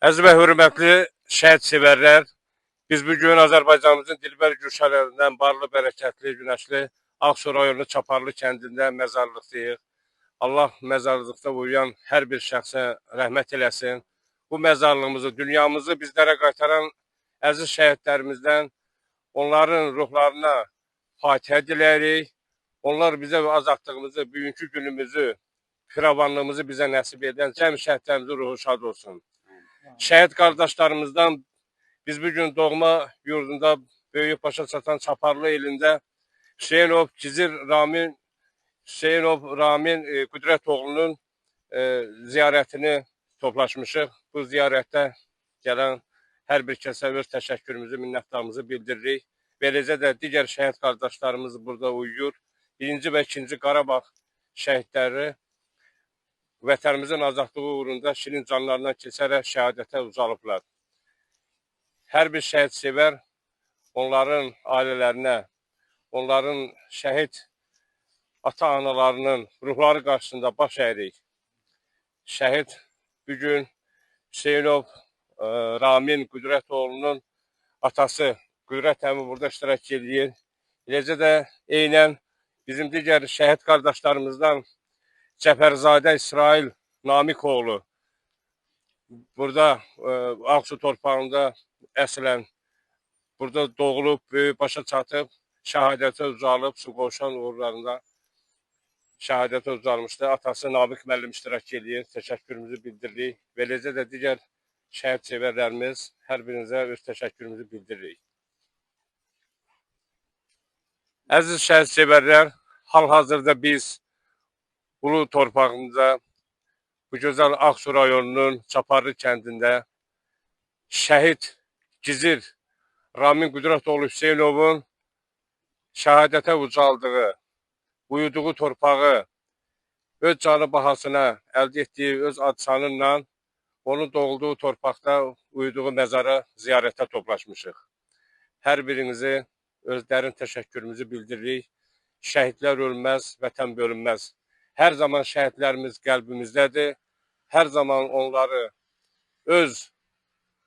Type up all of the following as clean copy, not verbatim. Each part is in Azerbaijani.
Əziz və hörmətli şəhid sevərlər, biz bu gün Azərbaycanımızın dilbər güşələrindən barlı, bərəkətli, günəşli Ağsu rayonu Çaparlı kəndində məzarlıqdayıq. Allah məzarlıqda uyuyan hər bir şəxsə rəhmət eləsin. Bu məzarlığımızı, dünyamızı bizlərə qaytaran əziz şəhidlərimizdən onların ruhlarına fatihə diləyirik. Onlar bizə azadlığımızı, bugünkü günümüzü, firavanlığımızı bizə nəsib edən cəm şəhidlərimizin ruhu şad olsun. Şəhid qardaşlarımızdan biz bugün doğma yurdunda böyük başa çatan Çaparlı elində Hüseynov Gizir Ramin, Hüseynov Ramin Qüdrətoğlunun ziyarətini toplaşmışıq. Bu ziyarətdə gələn hər bir kəsə öz təşəkkürümüzü, minnətdarlığımızı bildiririk. Beləcə də digər şəhid qardaşlarımız burada uyuyur. Birinci və ikinci Qarabağ şəhidləri vətənimizin azadlığı uğrunda şirin canlarından keçərək şəhadətə ucalıblar. Hər bir şəhid sevər onların ailələrinə, onların şəhid ata-analarının ruhları qarşısında baş əyirik. Şəhid bugün Hüseynov Ramin Qüdrətoğlunun atası Qüdrət əmi burada iştirak eləyir. Eləcə də eynən bizim digər şəhid qardaşlarımızdan Cəfərzadə İsrail Namiqoğlu burada Ağsu torpağında əslən burada doğulub, böyük başa çatıb, şəhadətə ucalıb, Suqovuşan uğurlarında şəhadətə ucalmışdı. Atası Namiq müəllim iştirak eləyir, təşəkkürümüzü bildiririk. Beləcə də digər şəhid sevərlərimiz, hər birinizə öz təşəkkürümüzü bildiririk. Əziz şəhid sevərlər, hal-hazırda biz Ulu torpağımıza, bu gözəl Ağsu rayonunun Çaparlı kəndində şəhid Gizir Ramin Qüdrətoğlu Hüseynovun şəhadətə ucaldığı, uyuduğu torpağı öz canı bahasına əldə etdiyi öz ad-sanı ilə onun doğulduğu torpaqda uyuduğu məzara ziyarətə toplaşmışıq. Hər birinizi öz dərin təşəkkürümüzü bildiririk. Şəhidlər ölməz, vətən bölünməz. Hər zaman şəhidlərimiz qəlbimizdədir. Hər zaman onları öz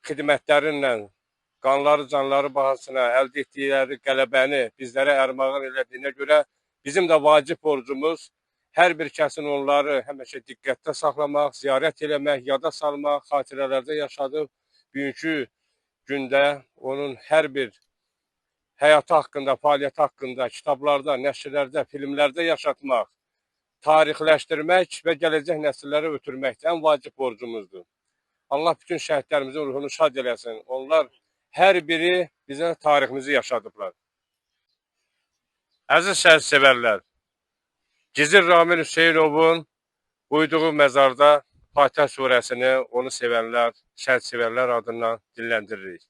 xidmətlərinlə, qanları, canları bahasına əldə etdikləri qələbəni bizlərə ərmağan elədiyinə görə bizim də vacib borcumuz hər bir kəsin onları həmişə diqqətdə saxlamaq, ziyarət eləmək, yada salmaq, xatirələrdə yaşadıb bugünkü gündə onun hər bir həyatı haqqında, fəaliyyəti haqqında kitablarda, nəşrlərdə, filmlərdə yaşatmaq, tarixləşdirmək və gələcək nəsillərə ötürməkdir. Ən vacib borcumuzdur. Allah bütün şəhidlərimizin ruhunu şad eləsin. Onlar hər biri bizə tariximizi yaşadıblar. Əziz şəhid sevərlər, Gizir Ramin Hüseynovun uyuduğu məzarda Fatihə surəsini onu sevənlər, şəhid sevərlər adından dinləndiririk.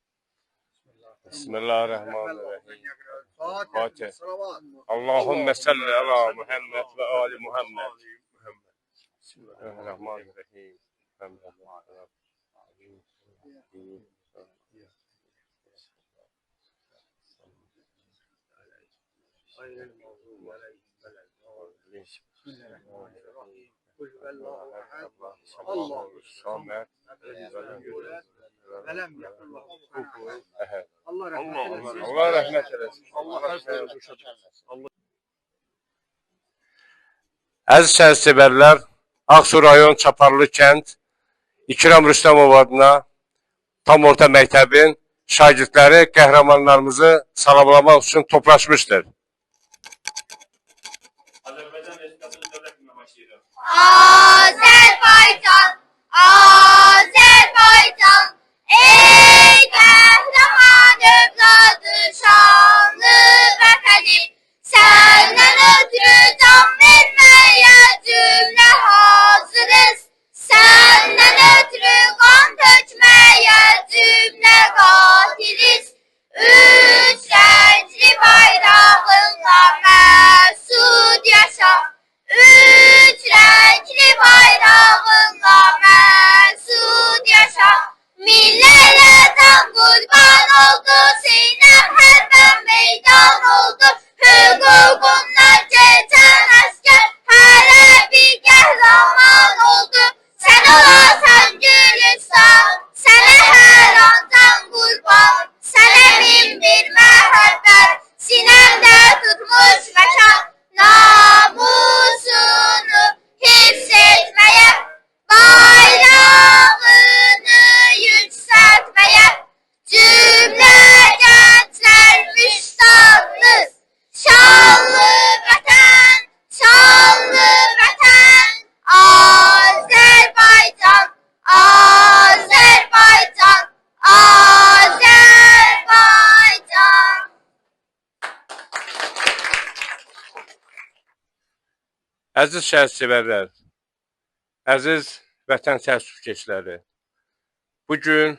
Bismillahirrahmanirrahim. Fatihə. Allahümme salli ala Muhammed və ali Muhammed. Bismillahirrahmanirrahim. Allahu Allah rəhmət eləsin. Allah rəhmət eləsin. Allah rəhmət eləsin. Əziz şəhid sevərlər, Ağsu rayon Çaparlı kənd İkram Rüstəmov adına tam orta məktəbin şagirdləri qəhrəmanlarımızı salamlamaq üçün toplaşmışdır. Azərbaycan Respublikasının dövlət himninə başlayırıq. Azərbaycan, Azərbaycan, ey qəhrəman övladı, şanlı vətənim, səndən ötrü can verməyə cümlə hazırız, səndən ötrü qan tökməyə cümlə qadiriz. Üç rəngli bayrağınla məsud yaşa, üç rəngli bayrağınla. Əziz şəhid sevərlər, əziz vətən təəssüfkeşləri, bu gün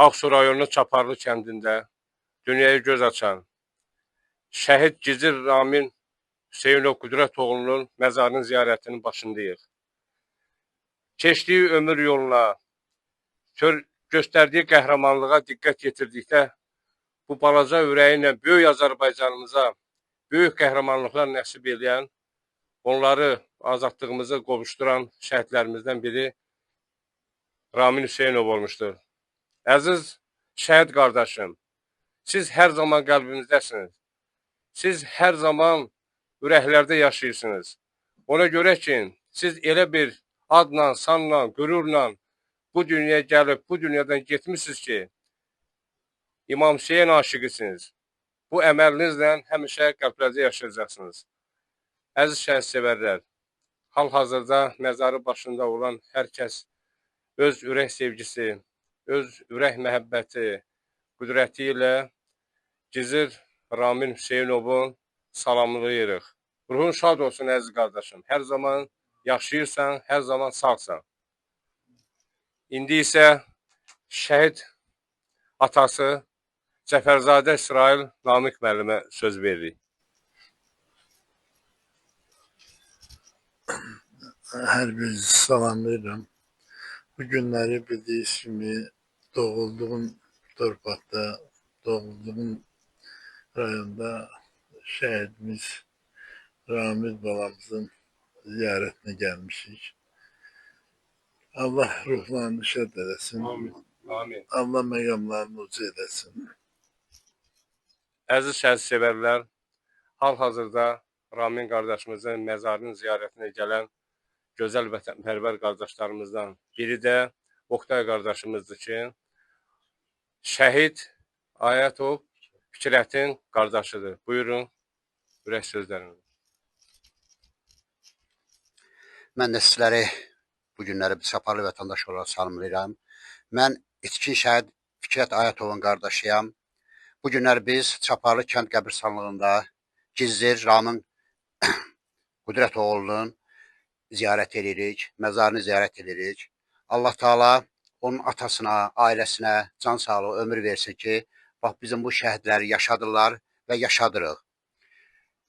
Ağsu rayonunun Çaparlı kəndində dünyaya göz açan şəhid Gizir Ramin Hüseynov Qüdrətoğlunun məzarının ziyarətinin başındayıq. Keçdiyi ömür yoluna, göstərdiyi qəhrəmanlığa diqqət yetirdikdə bu balaca ürəyi ilə böyük Azərbaycanımıza böyük qəhrəmanlıqlar nəsib eləyən, onları azadlığımıza qovuşduran şəhidlərimizdən biri Ramin Hüseynov olmuşdur. Əziz şəhid qardaşım, siz hər zaman qəlbimizdəsiniz. Siz hər zaman ürəklərdə yaşayırsınız. Ona görə ki, siz elə bir adla, sanla, qürurla bu dünyaya gəlib, bu dünyadan getmişsiniz ki, İmam Hüseyn aşiqisiniz. Bu əməlinizlə həmişə qəlblərdə yaşayacaqsınız. Əziz şəhid sevərlər, hal-hazırda məzarı başında olan hər kəs öz ürək sevgisi, öz ürək məhəbbəti, qüdrəti ilə Gizir Ramin Hüseynovun salamlayırıq. Ruhun şad olsun əziz qardaşım. Hər zaman yaşayırsan, hər zaman sağsan. İndi isə şəhid atası Cəfərzadə İsrail Namiq müəllimə söz veririk. Hər birinizi salamlayıram. Bu günləri bildiyiniz kimi doğulduğum torpaqda, doğulduğum rayonda şəhidimiz Ramil balamızın ziyarətinə gəlmişik. Allah ruhlarını şad eləsin. Amin. Amin. Allah məqamlarını uca eləsin. Əziz şəhid sevərlər, hal-hazırda Ramin qardaşımızın məzarının ziyarətinə gələn gözəl vətənpərvər qardaşlarımızdan biri də Oqtay qardaşımızdır ki, şəhid Ayətov Fikrətin qardaşıdır. Buyurun, ürək sözlərinizi. Mən də sizləri bu günləri bir Çaparlı vətəndaş olaraq salamlayıram. Mən itkin şəhid Fikrət Ayətovun qardaşıyam. Bu günlər biz Çaparlı kənd qəbirstanlığında Gizir Ramin Qüdrətoğlunun ziyarət edirik, məzarını ziyarət edirik. Allah Teala onun atasına, ailəsinə can sağlığı, ömür versin ki, bax bizim bu şəhidləri yaşadırlar və yaşadırıq.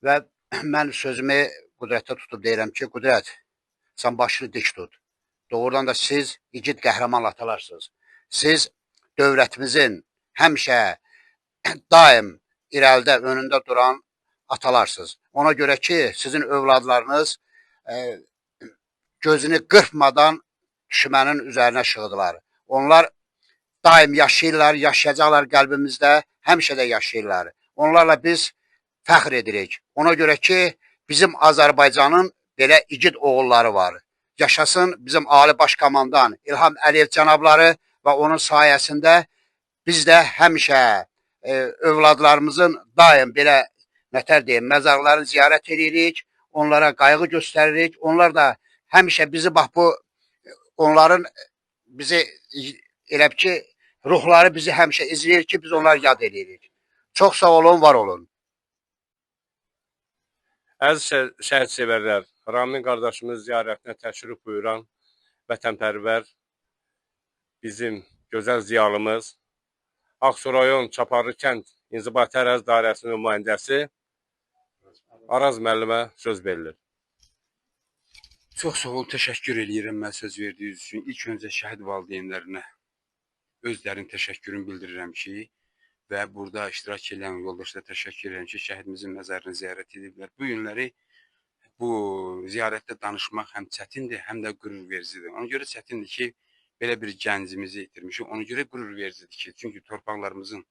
Və mən sözümü Qüdrətə tutub deyirəm ki, Qüdrət, sən başını dik tut. Doğrudan da siz igid qəhrəman atalarsınız. Siz dövlətimizin həmişə daim irəlidə, önündə duran atalarsınız. Ona görə ki, sizin övladlarınız gözünü qırpmadan düşmənin üzərinə çıxdılar. Onlar daim yaşayırlar, yaşayacaqlar qəlbimizdə, həmişə də yaşayırlar. Onlarla biz fəxr edirik. Ona görə ki, bizim Azərbaycanın belə igid oğulları var. Yaşasın bizim Ali Baş Komandan İlham Əliyev cənabları və onun sayəsində biz də həmişə övladlarımızın daim belə nətər deyim, məzarlarını ziyarət edirik, onlara qayğı göstəririk. Onlar da həmişə bizi bax bu onların bizi elə ki ruhları bizi həmişə izləyir ki, biz onları yad edirik. Çox sağ olun, var olun. Əziz şəhid sevərlər, Ramin qardaşımız ziyarətinə təşrif buyuran vətənpərvər bizim gözəl ziyalımız Ağsu rayon Çaparlı kənd İnzibati Ərazi Dairəsinin nümayəndəsi Araz müəllimə söz verilir. Çox sağ ol, təşəkkür eləyirəm mən söz verdiyiniz üçün. İlk öncə şəhid valideynlərinə özlərinin təşəkkürünü bildirirəm ki, və burada iştirak edən yoldaşlara təşəkkür edirəm ki, şəhidimizin məzarını ziyarət ediblər. Bu günləri bu ziyarətdə danışmaq həm çətindir, həm də qürur vericidir. Ona görə çətindir ki, belə bir gəncimizi itirmişik. Ona görə qürur vericidir ki, çünki torpaqlarımızın,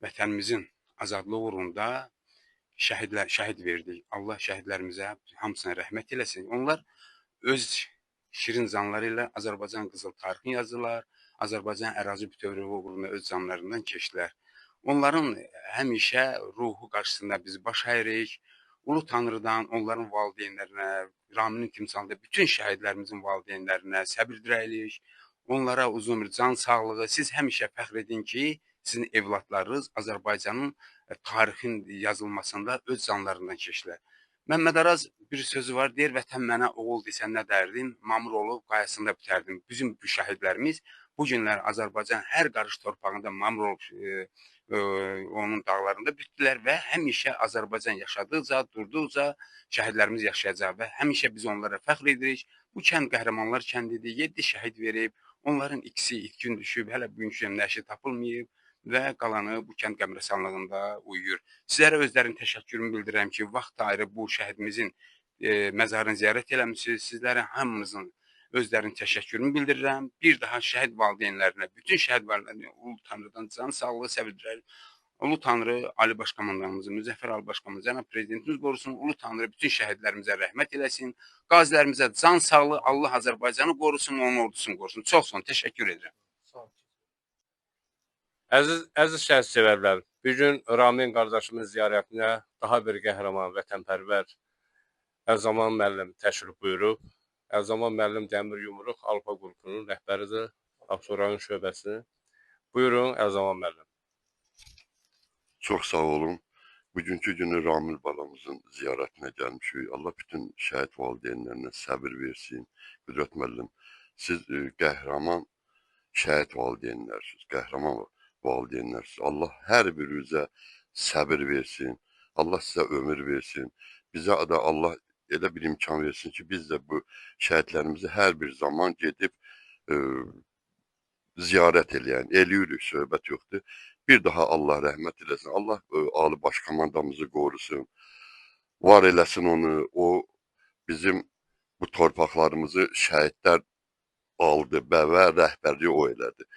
vətənimizin azadlığı uğrunda şəhid verdik. Allah şəhidlərimizə hamısına rəhmət eləsin. Onlar öz şirin canları ilə Azərbaycan qızıl tarixini yazdılar. Azərbaycan ərazi bütövlüyü uğrunda öz canlarından keçdilər. Onların həmişə ruhu qarşısında biz baş əyirik. Ulu Tanrıdan onların valideynlərinə, Raminin timsalında bütün şəhidlərimizin valideynlərinə səbir diləyirik. Onlara uzun bir can sağlığı. Siz həmişə fəxr edin ki, sizin evladlarınız Azərbaycanın tarixin yazılmasında öz canlarından keçdilər. Məmməd Araz bir sözü var, deyir vətən mənə oğul desən nə dərdim, mamur olub qayasında bitərdim. Bizim bu şəhidlərimiz bu günlər Azərbaycan hər qarış torpağında mamur olub onun dağlarında bitdilər və həmişə Azərbaycan yaşadıqca, durduqca şəhidlərimiz yaşayacaq və həmişə biz onlara fəxr edirik. Bu kənd qəhrəmanlar kəndidir, 7 şəhid verib, onların ikisi itkin düşüb, hələ bugünkü gün nəşi tapılmayıb və qalanı bu kənd qəbristanlığında uyuyur. Sizlərə özlərin təşəkkürümü bildirirəm ki, vaxt ayırıb bu şəhidimizin məzarını ziyarət eləmisiniz. Sizlərə hamınızın özlərin təşəkkürümü bildirirəm. Bir daha şəhid valideynlərinə, bütün şəhid valideynlərinə Ulu Tanrıdan can sağlığı, səbir diləyirəm. Ulu Tanrı Ali Baş Komandanımızı, Müzəffər Ali Baş Komandanımızı, Cənab Prezidentimiz qorusun. Ulu Tanrı bütün şəhidlərimizə rəhmət eləsin. Qazilərimizə can sağlığı, Allah Azərbaycanı qorusun, onun ordusunu qorusun. Çox sağ olun, təşəkkür edirəm. Əziz şəhid sevərlər, bu gün Ramin qardaşımın ziyarətinə daha bir qəhrəman, vətənpərvər Əlzaman müəllim təşrif buyurub. Əlzaman müəllim Dəmir Yumruq Alfa qrupunun rəhbəridir, Ağsu rayon şöbəsinin. Buyurun Əlzaman müəllim. Çox sağ olun. Bugünkü günü Ramil balamızın ziyarətinə gəlmişik. Allah bütün şəhid valideynlərinə səbir versin. Qüdrət müəllim, siz qəhrəman şəhid valideynlərsiniz, qəhrəman valideynlərsiniz. Allah hər birinizə səbir versin. Allah sizə ömür versin. Bizə də Allah elə bir imkan versin ki, biz də bu şəhidlərimizi hər bir zaman gedib ziyarət eləyən, eləyirik, söhbət yoxdur. Bir daha Allah rəhmət eləsin. Allah Ali Baş Komandamızı qorusun. Var eləsin onu. O bizim bu torpaqlarımızı şəhidlər aldı və rəhbərliyi o elədi.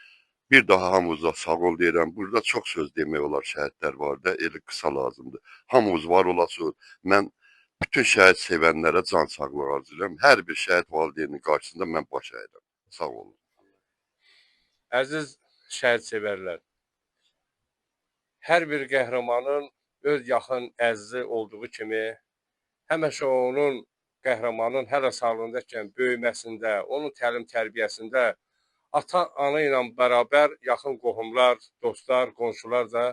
Bir daha hamımıza sağ ol deyirəm. Burada çox söz demək olar şəhidlər var da, elə qısa lazımdır. Hamımız var olasın. Mən bütün şəhid sevənlərə can sağlığı arzulayıram. Hər bir şəhid valideyninin qarşısında mən baş əyirəm. Sağ olun. Əziz şəhid sevərlər, hər bir qəhrəmanın öz yaxın əzizi olduğu kimi, həmişə onun qəhrəmanın hələ sağlığındakən böyüməsində, onun təlim tərbiyəsində ata-ana ilə bərabər yaxın qohumlar, dostlar, qonşular da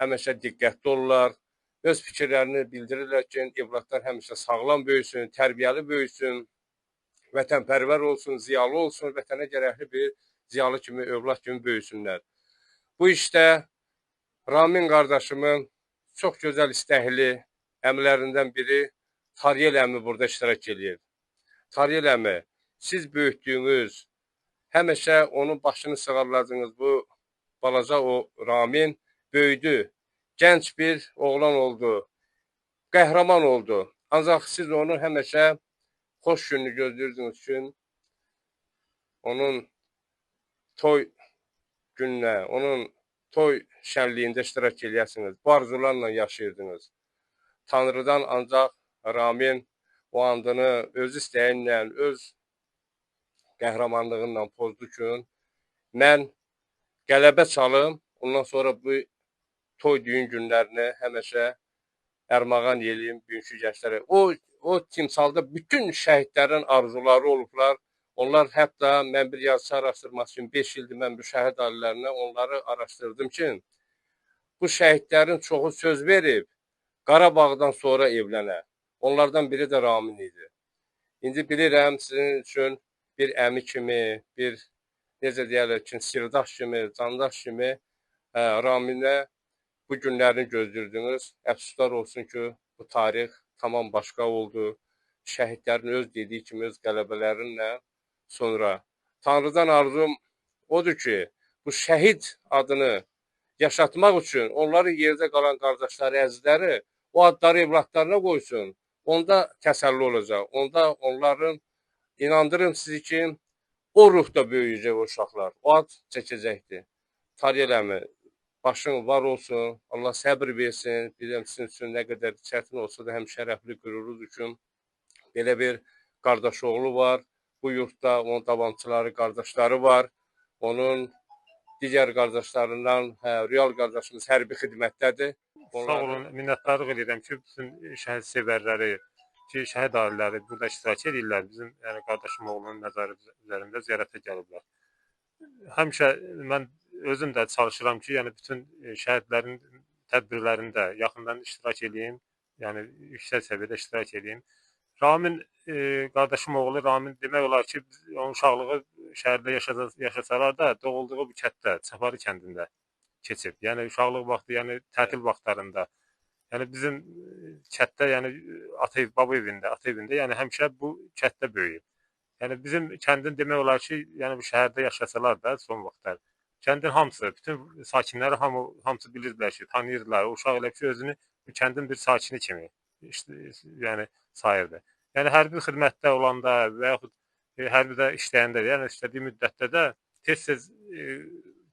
həmişə diqqətli olurlar. Öz fikirlərini bildirirlər ki, evladlar həmişə sağlam böyüsün, tərbiyəli böyüsün, vətənpərvər olsun, ziyalı olsun, vətənə gərəkli bir ziyalı kimi, övlad kimi böyüsünlər. Bu işdə Ramin qardaşımın çox gözəl istəkli əmilərindən biri Tariyel əmi burada iştirak eləyir. Tariyel əmi, siz böyütdüyünüz, həmişə onun başını sığalladınız bu balaca o Ramin böyüdü, gənc bir oğlan oldu, qəhrəman oldu. Ancaq siz onu həmişə xoş gününü gözləyirdiniz ki, onun toy gününə, onun toy şənliyində iştirak eləyəsiniz. Bu arzularla yaşayırdınız. Tanrıdan ancaq Ramin o andını öz istəyi ilə, öz qəhrəmanlığı ilə pozdu ki, mən qələbə çalım, ondan sonra bu toy düyün günlərini həmişə ərmağan eləyim bugünkü gənclərə. O timsalda bütün şəhidlərin arzuları olublar. Onlar hətta mən bir yazıçı araşdırması üçün 5 ildir mən bu şəhid ailələrinə onları araşdırdım ki, bu şəhidlərin çoxu söz verib Qarabağdan sonra evlənə. Onlardan biri də Ramin idi. İndi bilirəm sizin üçün bir əmi kimi, bir necə deyərlər ki, sirdaş kimi, candaş kimi Raminə bu günlərini gözləyirdiniz. Əfsuslar olsun ki, bu tarix tamam başqa oldu. Şəhidlərin öz dediyi kimi öz qələbələrinlə sonra. Tanrıdan arzum odur ki, bu şəhid adını yaşatmaq üçün onların yerdə qalan qardaşları, əzizləri o adları evladlarına qoysun. Onda təsəlli olacaq. Onda onların, inandırım sizi ki, o ruhda böyüyəcək o uşaqlar. O ad çəkəcəkdir. Tariyel əmi, başın var olsun, Allah səbir versin. Bilirəm sizin üçün nə qədər çətin olsa da həm şərəfli, qürurludur ki, belə bir qardaşoğlu var. Bu yurtda onun davamçıları, qardaşları var. Onun digər qardaşlarından, real qardaşımız hərbi xidmətdədir. Sağ olun, minnətdarlıq edirəm ki, bütün şəhid sevərləri, ki, şəhid ailələri burada iştirak edirlər. Bizim yəni, qardaşım oğlunun məzarı üzərində ziyarətə gəliblər. Həmişə mən özüm də çalışıram ki, yəni bütün şəhidlərin tədbirlərində yaxından iştirak eləyim. Yəni yüksək səviyyədə iştirak edeyim. Ramin qardaşım oğlu Ramin demək olar ki, onun uşaqlığı şəhərdə yaşasalar da doğulduğu bu kənddə, Çaparı kəndində keçib. Yəni uşaqlıq vaxtı, yəni tətil vaxtlarında. Yəni bizim kənddə, yəni ata ev, baba evində, ata evində, yəni həmişə bu kənddə böyüyüb. Yəni bizim kəndin demək olar ki, yəni bu şəhərdə yaşasalar da son vaxtlar kəndin hamısı, bütün sakinləri hamısı bilirdilər ki, tanıyırdılar. O uşaq elə ki, özünü bu kəndin bir sakini kimi işte, yəni sayırdı. Yəni hərbi xidmətdə olanda və yaxud hərbidə işləyəndə, yəni işlədiyi müddətdə də tez-tez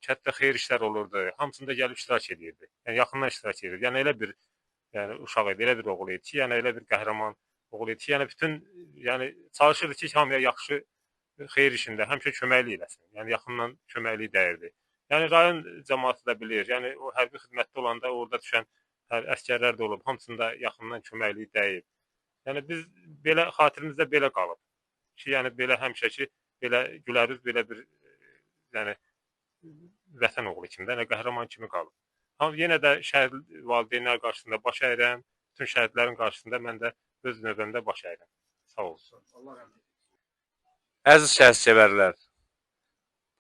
kənddə xeyir işlər olurdu. Hamısında gəlib iştirak edirdi. Yəni yaxından iştirak edirdi. Yəni elə bir yəni uşaq idi, elə bir oğul idi ki, yəni elə bir qəhrəman oğul idi ki, yəni bütün yəni çalışırdı ki, hamıya yaxşı xeyir işində həmişə köməklik eləsin. Yəni yaxından köməklik dəyirdi. Yəni rayon cəmaəti də bilir. Yəni o hərbi xidmətdə olanda orada düşən əsgərlər də olub, hamısında yaxından köməklik dəyib. Yəni biz belə xatirimizdə belə qalıb ki, yəni belə həmişəki belə gülərüz, belə bir yəni vətən oğlu kimi də, yəni qəhrəman kimi qalıb. Amma yenə də şəhid valideynlər qarşısında baş əyirəm, bütün şəhidlərin qarşısında mən də öz növbəmdə baş əyirəm. Sağ olsun. Əziz şəhid sevərlər,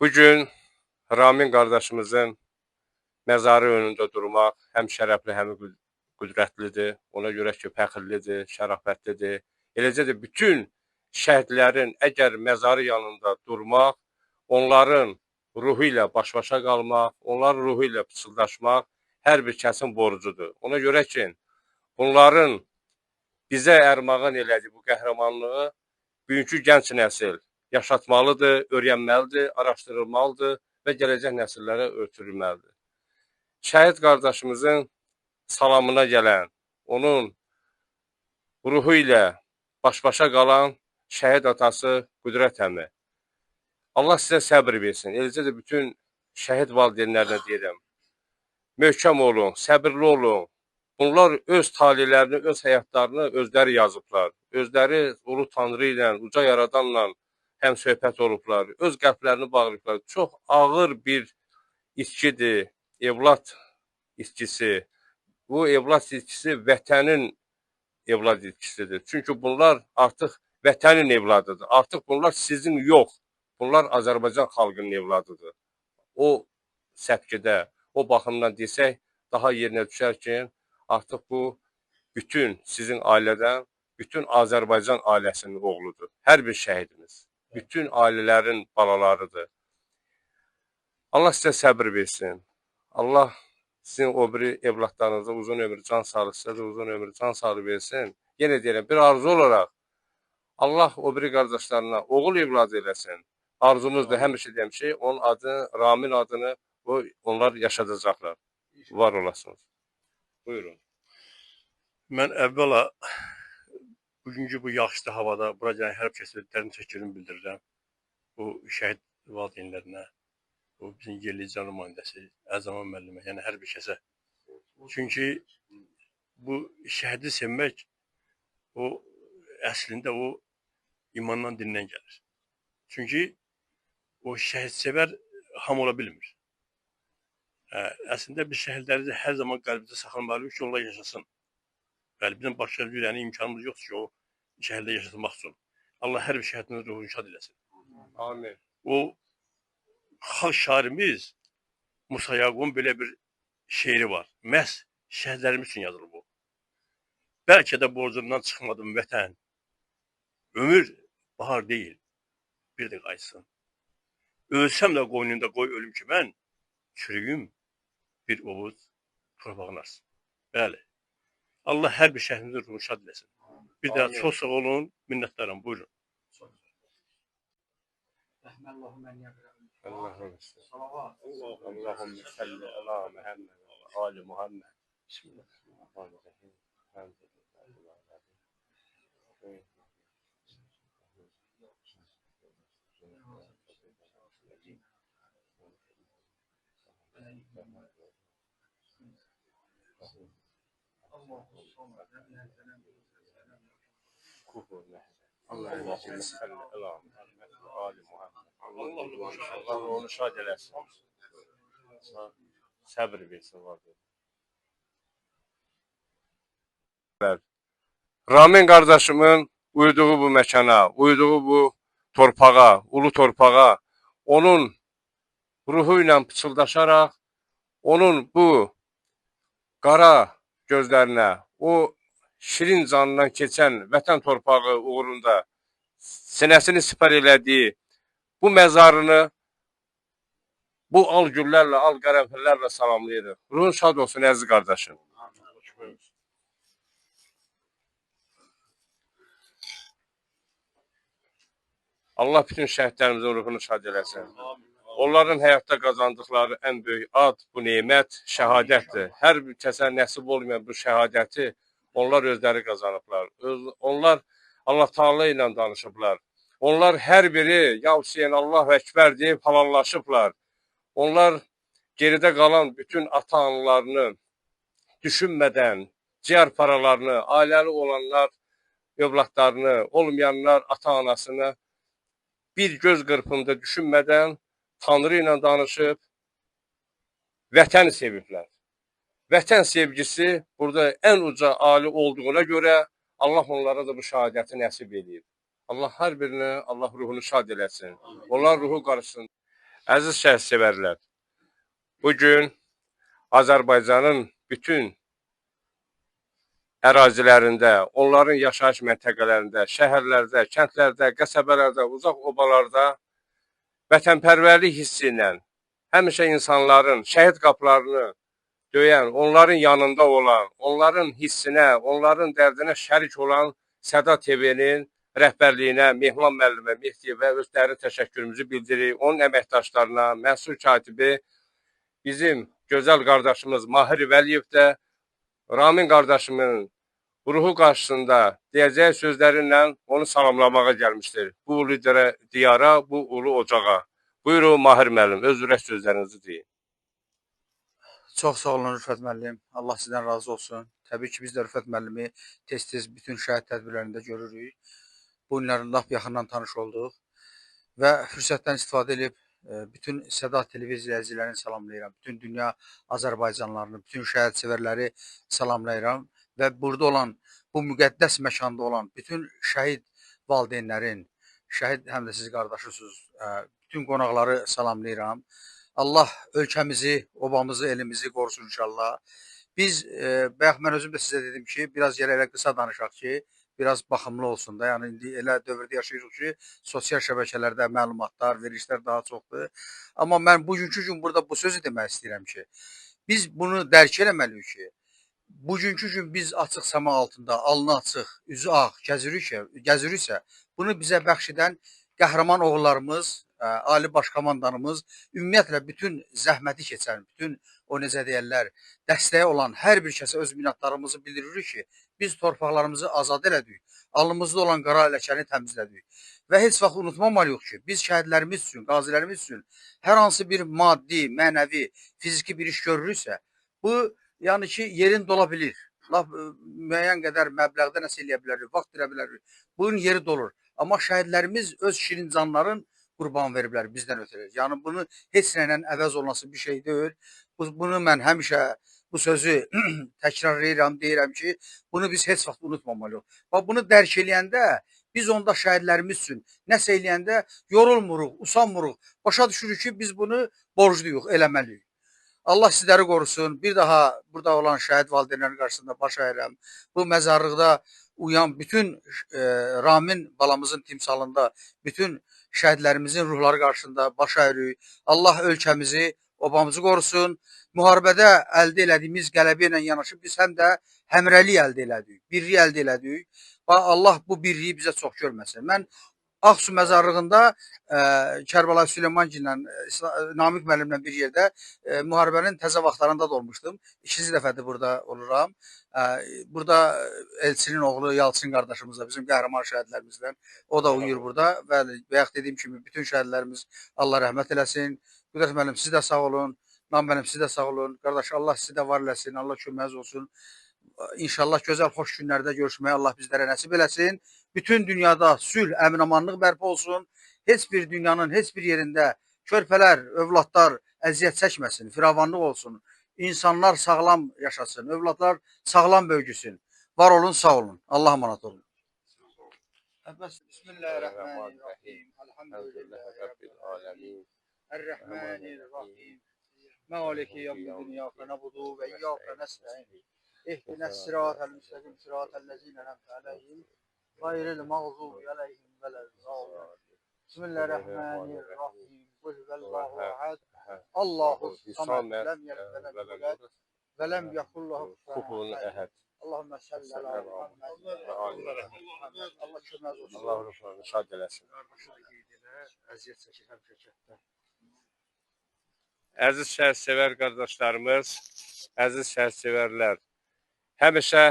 bu gün Ramin qardaşımızın məzarı önündə durmaq həm şərəfli, həm qüdrətlidir. Ona görə ki, fəxrlidir, şərafətlidir. Eləcə də bütün şəhidlərin əgər məzarı yanında durmaq, onların ruhu ilə baş-başa qalmaq, onların ruhu ilə pıçıldaşmaq hər bir kəsin borcudur. Ona görə ki, bunların bizə ərmağan elədiyi bu qəhrəmanlığı bugünkü gənc nəsil yaşatmalıdır, öyrənməlidir, araşdırılmalıdır və gələcək nəsillərə ötürülməlidir. Şəhid qardaşımızın salamına gələn, onun ruhu ilə baş-başa qalan şəhid atası Qüdrət əmi. Allah sizə səbr versin. Eləcə də bütün şəhid valideynlərinə deyirəm. Möhkəm olun, səbirli olun. Bunlar öz talelərini, öz həyatlarını özləri yazıblar. Özləri Ulu Tanrı ilə, uca Yaradanla həm söhbət olublar. Öz qəlblərini bağlayıblar. Çox ağır bir itkidir, evlad itkisi. Bu evlad itkisi vətənin evlad itkisidir. Çünki bunlar artıq vətənin evladıdır. Artıq bunlar sizin yox. Bunlar Azərbaycan xalqının evladıdır. O səpkidə, o baxımdan desək, daha yerinə düşər ki, artıq bu bütün sizin ailədən, bütün Azərbaycan ailəsinin oğludur. Hər bir şəhidimiz, bütün ailələrin balalarıdır. Allah sizə səbir versin. Allah sizin o biri evladlarınıza uzun ömür, can sağlığı, sizə də uzun ömür, can sağlığı versin. Yenə deyirəm, bir arzu olaraq Allah o biri qardaşlarına oğul evladı eləsin. Arzumuzdur, həmişə demişik, onun adını, Ramin adını onlar yaşadacaqlar. Var olasınız. Buyurun. Mən əvvəla bugünkü bu yağışlı havada bura gələn hər kəsə dərin təşəkkürümü bildirirəm. Bu şəhid valideynlərinə, bu bizim yerli icra nümayəndəsi Əzaman müəllimə, yəni hər bir kəsə. Çünki bu şəhidi sevmək o əslində o imandan, dindən gəlir. Çünki o şəhidsevər hamı ola bilmir. Əslində biz şəhidləri hər zaman qəlbimizdə saxlamalıyıq ki, onlar yaşasın. Bəli, bizim başqa bir yəni imkanımız yoxdur ki, o şəhidləri yaşatmaq üçün. Allah hər bir şəhidin ruhunu şad eləsin. Amin. O xalq şairimiz Musa Yaqubun belə bir şeiri var. Məhz şəhidlərimiz üçün yazılır bu. Bəlkə də borcumdan çıxmadım vətən. Ömür bahar deyil, bir də qayıtsın. Ölsəm də qoynunda qoy ölüm ki mən, çürüyüm bir ovuz torpağın arsın. Bəli. Allah hər bir şəhidimizin ruhunu şad eləsin. Bir daha çox sağ olun, minnətdaram. Buyurun. Allahümme salli ala Muhammed ve ali Muhammed. Bismillahirrahmanirrahim. Allahümme salli ala Muhammed ve ali Muhammed. Allah onu şad eləsin. Səbr versin. Ramin qardaşımın uyuduğu bu məkana, uyuduğu bu torpağa, ulu torpağa, onun ruhu ilə pıçıldaşaraq, onun bu qara gözlərinə, o şirin canından keçən vətən torpağı uğrunda sinəsini sipər elədiyi bu məzarını bu al güllərlə, al qərənfillərlə salamlayırıq. Ruhun şad olsun, əziz qardaşım. Allah bütün şəhidlərimizin ruhunu şad eləsin. Onların həyatda qazandıqları ən böyük ad, bu nemət şəhadətdir. Hər bir kəsə nəsib olmayan bu şəhadəti onlar özləri qazanıblar. Onlar Allah Taala ilə danışıblar. Onlar hər biri ya Hüseyn, Allahu Əkbər deyib halallaşıblar. Onlar geridə qalan bütün ata-analarını düşünmədən, ciyər paralarını, ailəli olanlar övladlarını, olmayanlar ata-anasını bir göz qırpımında düşünmədən Tanrı ilə danışıb vətən seviblər. Vətən sevgisi burada ən uca ali olduğuna görə Allah onlara da bu şəhadəti nəsib eləyib. Allah hər birini, Allah ruhunu şad eləsin. Onların ruhu qarışsın. Əziz şəhid sevərlər, bugün Azərbaycanın bütün ərazilərində, onların yaşayış məntəqələrində, şəhərlərdə, kəndlərdə, qəsəbələrdə, uzaq obalarda vətənpərvərlik hissi ilə həmişə insanların şəhid qapılarını döyən, onların yanında olan, onların hissinə, onların dərdinə şərik olan Səda TV-nin rəhbərliyinə, Mehman müəllimə, Mehdiyevə öz dərin təşəkkürümüzü bildiririk. Onun əməkdaşlarına, məsul katibi, bizim gözəl qardaşımız Mahir Vəliyev də Ramin qardaşımın ruhu qarşısında deyəcəyi sözləri ilə onu salamlamağa gəlmişdir. Bu ulu diyara, bu ulu ocağa. Buyurun Mahir müəllim, öz ürək sözlərinizi deyin. Çox sağ olun Rüfət müəllim. Allah sizdən razı olsun. Təbii ki, biz də Rüfət müəllimi tez-tez bütün şəhid tədbirlərində görürük. Bu günlərin lap yaxından tanış olduq və fürsətdən istifadə edib bütün Səda televiziya izləyicilərini salamlayıram. Bütün dünya Azərbaycanlarını, bütün şəhid sevərləri salamlayıram və burada olan, bu müqəddəs məkanda olan bütün şəhid valideynlərin, şəhid həm də siz qardaşısınız, bütün qonaqları salamlayıram. Allah ölkəmizi, obamızı, elimizi qorusun inşallah. Biz, bayaq mən özüm də sizə dedim ki, biraz yerə elə qısa danışaq ki, biraz baxımlı olsun da. Yəni indi elə dövrdə yaşayırıq ki, sosial şəbəkələrdə məlumatlar, verilişlər daha çoxdur. Amma mən bugünkü gün burada bu sözü demək istəyirəm ki, biz bunu dərk eləməliyik ki, bugünkü gün biz açıq səma altında, alnı açıq, üzü ağ gəziriksə, bunu bizə bəxş edən qəhrəman oğullarımız, Ali Baş Komandanımız, ümumiyyətlə bütün zəhməti keçən, bütün o necə deyərlər, dəstəyi olan hər bir kəsə öz minnətdarlığımızı bildiririk ki, biz torpaqlarımızı azad elədik, alnımızda olan qara ləkəni təmizlədik və heç vaxt unutmamalıyıq ki, biz şəhidlərimiz üçün, qazilərimiz üçün hər hansı bir maddi, mənəvi, fiziki bir iş görürüksə, bu, yəni ki, yerin dola bilir. Lap müəyyən qədər məbləğdə nəsə eləyə bilərik, vaxt verə bilərik. Bunun yeri dolur. Amma şəhidlərimiz öz şirin canların qurban veriblər bizdən ötürü. Yəni bunu heç nə ilə əvəz olunası bir şey deyil. Bunu mən həmişə bu sözü təkrarlayıram, deyirəm ki, bunu biz heç vaxt unutmamalıyıq. Bax, bunu dərk eləyəndə biz onda şəhidlərimiz üçün nəsə eləyəndə yorulmuruq, usanmırıq. Başa düşürük ki, biz bunu borcluyuq, eləməliyik. Allah sizləri qorusun. Bir daha burada olan şəhid valideynlərinin qarşısında baş əyirəm. Bu məzarlıqda uyan bütün Ramin balamızın timsalında bütün şəhidlərimizin ruhları qarşısında baş əyirik. Allah ölkəmizi, obamızı qorusun. Müharibədə əldə elədiyimiz qələbə ilə yanaşı biz həm də həmrəylik əldə elədik, birlik əldə elədik. Allah bu birliyi bizə çox görməsin. Mən Ağsu məzarlığında Kərbəlayı Süleymancı ilə, Namiq müəllimlə bir yerdə müharibənin təzə vaxtlarında da olmuşdum. İkinci dəfədir burada oluram. Burada Elçinin oğlu Yalçın qardaşımız da bizim qəhrəman şəhidlərimizdən. O da uyuyur burada. Bəli, bayaq dediyim kimi bütün şəhidlərimiz Allah rəhmət eləsin. Qüdrət müəllim, siz də sağ olun. Nam müəllim, siz də sağ olun. Qardaş, Allah sizi də var eləsin. Allah köməyiniz olsun. İnşallah gözəl, xoş günlərdə görüşməyi Allah bizlərə nəsib eləsin. Bütün dünyada sülh, əmin-amanlıq bərpa olsun. Heç bir dünyanın heç bir yerində körpələr, övladlar əziyyət çəkməsin, firavanlıq olsun. İnsanlar sağlam yaşasın, övladlar sağlam böyüsün. Var olun, sağ olun. Allah'a emanet olun. Bismillahirrahmanirrahim. Elhamdülillahi Rabbil alemin. Errahmanirrahim. Maliki yevmiddin. İyyâke na'budu ve iyyâke nesta'in. İhdina sıratal müstakim sıratal lezîne en'amte aleyhim gayril mağzubi aleyhim velezzâllin. Bismillahirrahmanirrahim. Kul huvallahu ehad. Allahu samed. Lem yelid ve lem yulad ve lem yekun lehu Kufuven kufuven ehad. ehad. Allahümme salli ala Muhammed. Və ali Muhammed. Allah köməz olsun. Allah ruhlarını şad eləsin. Qardaşı da qeyd elə, əziyyət çəkir həmişə kənddə. Əziz şəhərsevər qardaşlarımız, əziz şəhərsevərlər, həmişə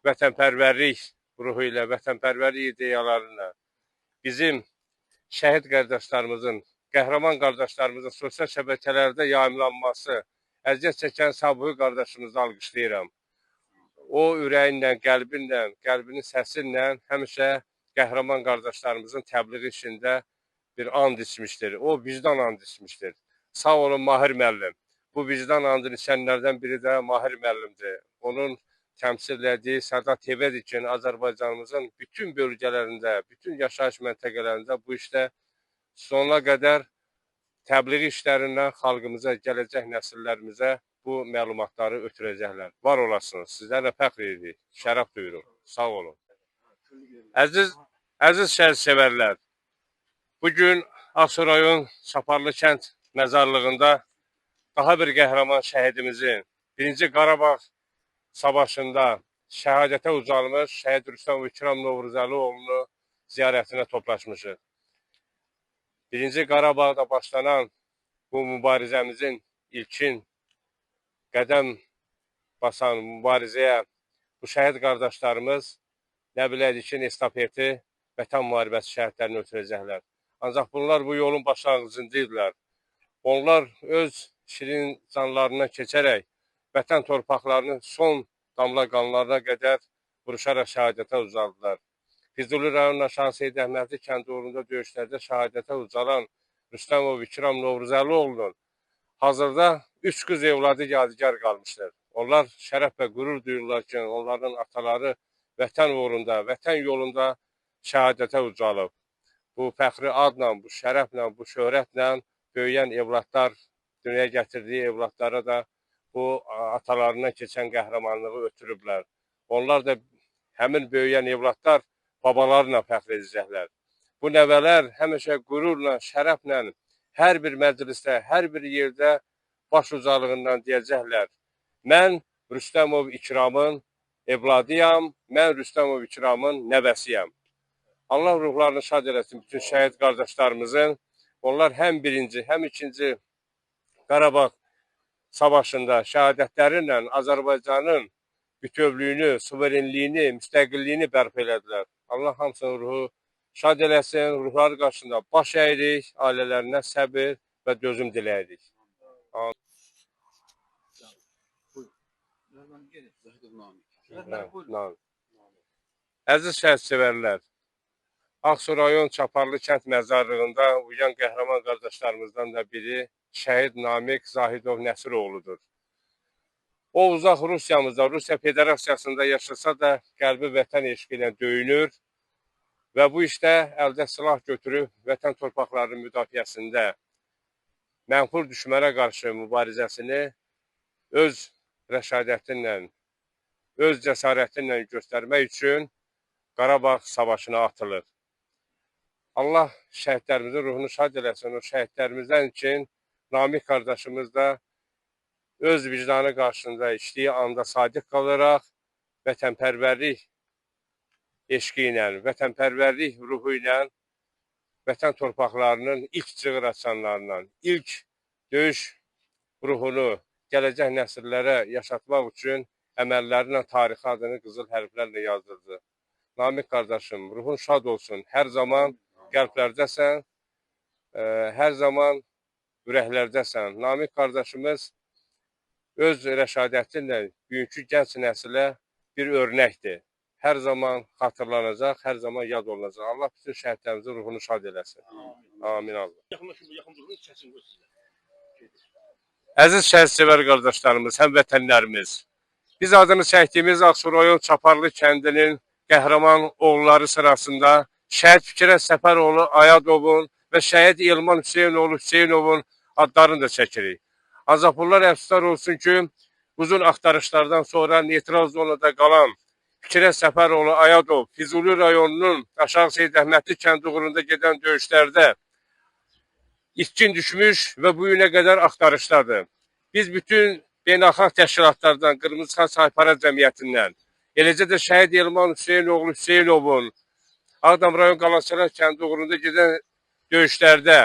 vətənpərvərlik ruhu ilə, vətənpərvərlik ideyalarıyla bizim şəhid qardaşlarımızın, qəhrəman qardaşlarımızın sosial şəbəkələrdə yayımlanması, əziyyət çəkən Sabuhi qardaşımızı alqışlayıram. O ürəyinlə, qəlbinlə, qəlbinin səsi ilə həmişə qəhrəman qardaşlarımızın təbliği işində bir and içmişdir. O vicdan and içmişdir. Sağ olun Mahir müəllim. Bu vicdan andını içənlərdən biri də Mahir müəllimdir. Onun təmsil elədiyi Səda TV-dir ki, Azərbaycanımızın bütün bölgələrində, bütün yaşayış məntəqələrində bu işdə sonuna qədər təbliğ işlərindən xalqımıza, gələcək nəsillərimizə bu məlumatları ötürəcəklər. Var olasınız. Sizlərlə fəxr edirik, şərəf duyuruq. Sağ olun. Əziz şəhərsevərlər, bugün Ağsu rayon Çaparlı kənd məzarlığında daha bir qəhrəman şəhidimizin Birinci Qarabağ savaşında şəhadətə ucalmış şəhid Rüstəm İkram Novruzəlioğlunu ziyarətinə toplaşmışıq. Birinci Qarabağda başlanan bu mübarizəmizin ilkin qədəm basan mübarizəyə bu şəhid qardaşlarımız nə biləydi ki, estafeti vətən müharibəsi şəhidlərini ötürəcəklər. Ancaq bunlar bu yolun başlanğıcında idilər. Onlar öz şirin canlarından keçərək vətən torpaqlarının son damla qanlarına qədər vuruşaraq şəhadətə ucaldılar. Füzuli rayonunun Aşağı Seyid Əhmədli kəndi uğrunda döyüşlərdə şəhadətə ucalan Rüstəmov İkram Novruzəlioğlunun hazırda 3 qız evladı yadigar qalmışdır. Onlar şərəf və qürur duyurlar ki, onların ataları vətən uğrunda, vətən yolunda şəhadətə ucalıb. Bu fəxri adla, bu şərəflə, bu şöhrətlə böyüyən evladlar, dünyaya gətirdiyi evladlara da bu atalarından keçən qəhrəmanlığı ötürüblər. Onlar da həmin böyüyən evladlar babalarla fəxr edəcəklər. Bu nəvələr həmişə qürurla, şərəflə hər bir məclisdə, hər bir yerdə baş ucalığından deyəcəklər. Mən Rüstəmov İkramın evladıyam, mən Rüstəmov İkramın nəvəsiyəm. Allah ruhlarını şad eləsin bütün şəhid qardaşlarımızın. Onlar həm birinci, həm ikinci Qarabağ savaşında şəhadətləri ilə Azərbaycanın bütövlüyünü, suverenliyini, müstəqilliyini bərpa elədilər. Allah hamısının ruhu şad eləsin, ruhları qarşısında baş əyirik, ailələrinə səbir və dözüm diləyirik. Amin. Əziz şəhərsevərlər, Ağsu rayon Çaparlı kənd məzarlığında uyuyan qəhrəman qardaşlarımızdan da biri şəhid Namiq Zahidov Nəsiroğludur. O uzaq Rusiyamızda, Rusiya Federasiyasında yaşasa da qəlbi vətən eşqi ilə döyünür və bu işdə əldə silah götürüb vətən torpaqlarının müdafiəsində mənfur düşmənə qarşı mübarizəsini öz rəşadəti ilə, öz cəsarəti ilə göstərmək üçün Qarabağ savaşına atılır. Allah şəhidlərimizin ruhunu şad eləsin. O şəhidlərimizdən üçün Namiq qardaşımız da öz vicdanı qarşısında içdiyi anda sadiq qalaraq vətənpərvərlik eşqi ilə, vətənpərvərlik ruhu ilə vətən torpaqlarının ilk cığır açanlarından, ilk döyüş ruhunu gələcək nəsillərə yaşatmaq üçün əməlləri ilə tarixi adını qızıl hərflərlə yazdırdı. Namiq qardaşım, ruhun şad olsun. Hər zaman qəlblərdəsən, hər zaman ürəklərdəsən. Namiq qardaşımız öz rəşadəti ilə bugünkü gənc nəsilə bir örnəkdir. Hər zaman xatırlanacaq, hər zaman yad olunacaq. Allah bütün şəhidlərimizin ruhunu şad eləsin. Amin Allah. Əziz şəhidsevər qardaşlarımız, həmvətənlərimiz, Biz adını çəkdiyimiz Ağsu rayon Çaparlı kəndinin qəhrəman oğulları sırasında şəhid Fikrət Səfəroğlu Ayadovun və şəhid Elman Hüseynoğlu Hüseynovun adlarını da çəkirik. Ancaq bunlar əfsuslar olsun ki, uzun axtarışlardan sonra neytral zonada qalan Fikrət Səfəroğlu Ayadov Füzuli rayonunun Aşağı Seyid Əhmədli kəndi uğrunda gedən döyüşlərdə itkin düşmüş və bu günə qədər axtarışdadır. Biz bütün beynəlxalq təşkilatlardan, Qırmızı Xaç Haypara Cəmiyyətindən, eləcə də şəhid Elman Hüseynoğlu Hüseynovun Ağdam rayon Qalasələr kəndi uğrunda gedən döyüşlərdə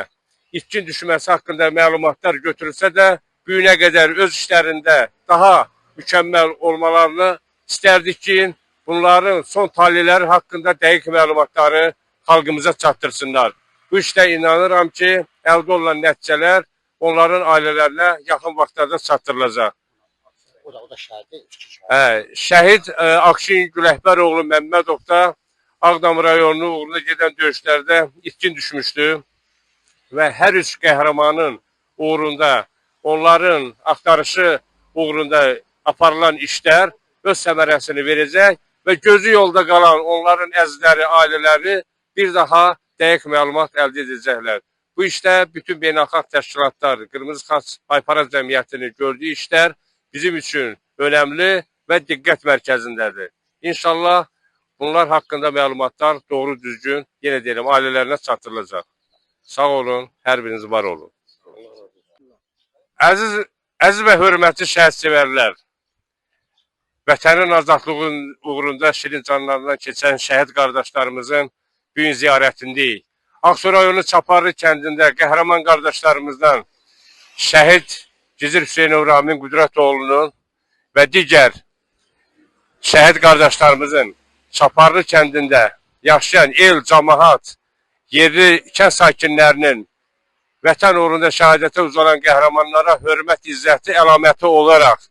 itkin düşməsi haqqında məlumatlar götürülsə də, bu günə qədər öz işlərində daha mükəmməl olmalarını istərdik ki, bunların son taleləri haqqında dəqiq məlumatları xalqımıza çatdırsınlar. Bu işdə inanıram ki, əldə olunan nəticələr onların ailələrinə yaxın vaxtlarda çatdırılacaq. O da şəhiddir, iki şəhid. Hə, şəhid Akşin Güləhbəroğlu Məmmədov da Ağdam rayonunun uğrunda gedən döyüşlərdə itkin düşmüşdü və hər üç qəhrəmanın uğrunda, onların axtarışı uğrunda aparılan işlər öz səmərəsini verəcək və gözü yolda qalan onların əzizləri, ailələri bir daha dəqiq məlumat əldə edəcəklər. Bu işdə bütün beynəlxalq təşkilatlar, Qırmızı Xaç Haypara Cəmiyyətinin gördüyü işlər bizim üçün önəmli və diqqət mərkəzindədir. İnşallah bunlar haqqında məlumatlar doğru düzgün, yenə deyirəm, ailələrinə çatdırılacaq. Sağ olun, hər biriniz var olun. Əziz və hörmətli şəhid sevərlər, vətənin azadlığı uğrunda şirin canlarından keçən şəhid qardaşlarımızın bu gün ziyarətindəyik. Ağsu rayonu Çaparlı kəndində qəhrəman qardaşlarımızdan şəhid Gizir Hüseynov Ramin Qüdrətoğlunun və digər şəhid qardaşlarımızın Çaparlı kəndində yaşayan el, camaat, yerli kənd sakinlərinin vətən uğrunda şəhadətə uzanan qəhrəmanlara hörmət, izzəti əlaməti olaraq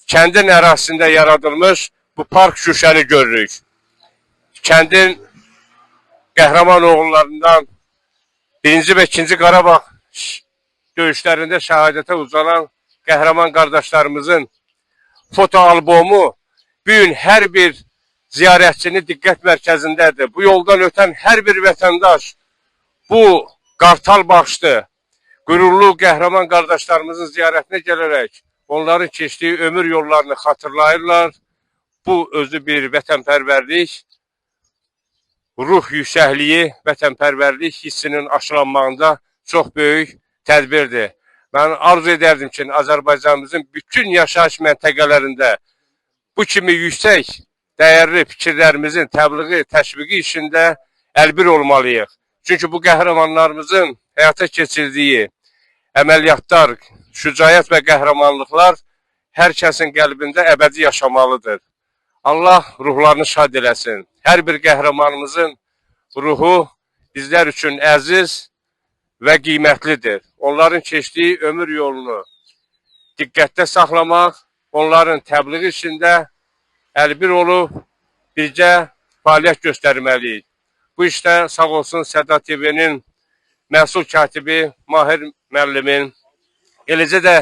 kəndin ərazisində yaradılmış bu park şüşəni görürük. Kəndin qəhrəman oğullarından 1-ci və 2-ci Qarabağ döyüşlərində şəhadətə uzanan qəhrəman qardaşlarımızın foto albomu bu gün hər bir ziyarətçinin diqqət mərkəzindədir. Bu yoldan ötən hər bir vətəndaş bu qartal baxışlı, qürurlu qəhrəman qardaşlarımızın ziyarətinə gələrək onların keçdiyi ömür yollarını xatırlayırlar. Bu özü bir vətənpərvərlik, ruh yüksəkliyi, vətənpərvərlik hissinin aşılanmağında çox böyük tədbirdir. Mən arzu edərdim ki, Azərbaycanımızın bütün yaşayış məntəqələrində bu kimi yüksək dəyərli fikirlərimizin təbliği, təşviqi işində əlbir olmalıyıq. Çünki bu qəhrəmanlarımızın həyata keçirdiyi əməliyyatlar, şücaət və qəhrəmanlıqlar hər kəsin qəlbində əbədi yaşamalıdır. Allah ruhlarını şad eləsin. Hər bir qəhrəmanımızın ruhu bizlər üçün əziz və qiymətlidir. Onların keçdiyi ömür yolunu diqqətdə saxlamaq, onların təbliği işində əlbir olub birgə fəaliyyət göstərməliyik. Bu işdə sağ olsun Səda TV-nin məsul katibi Mahir müəllimin, eləcə də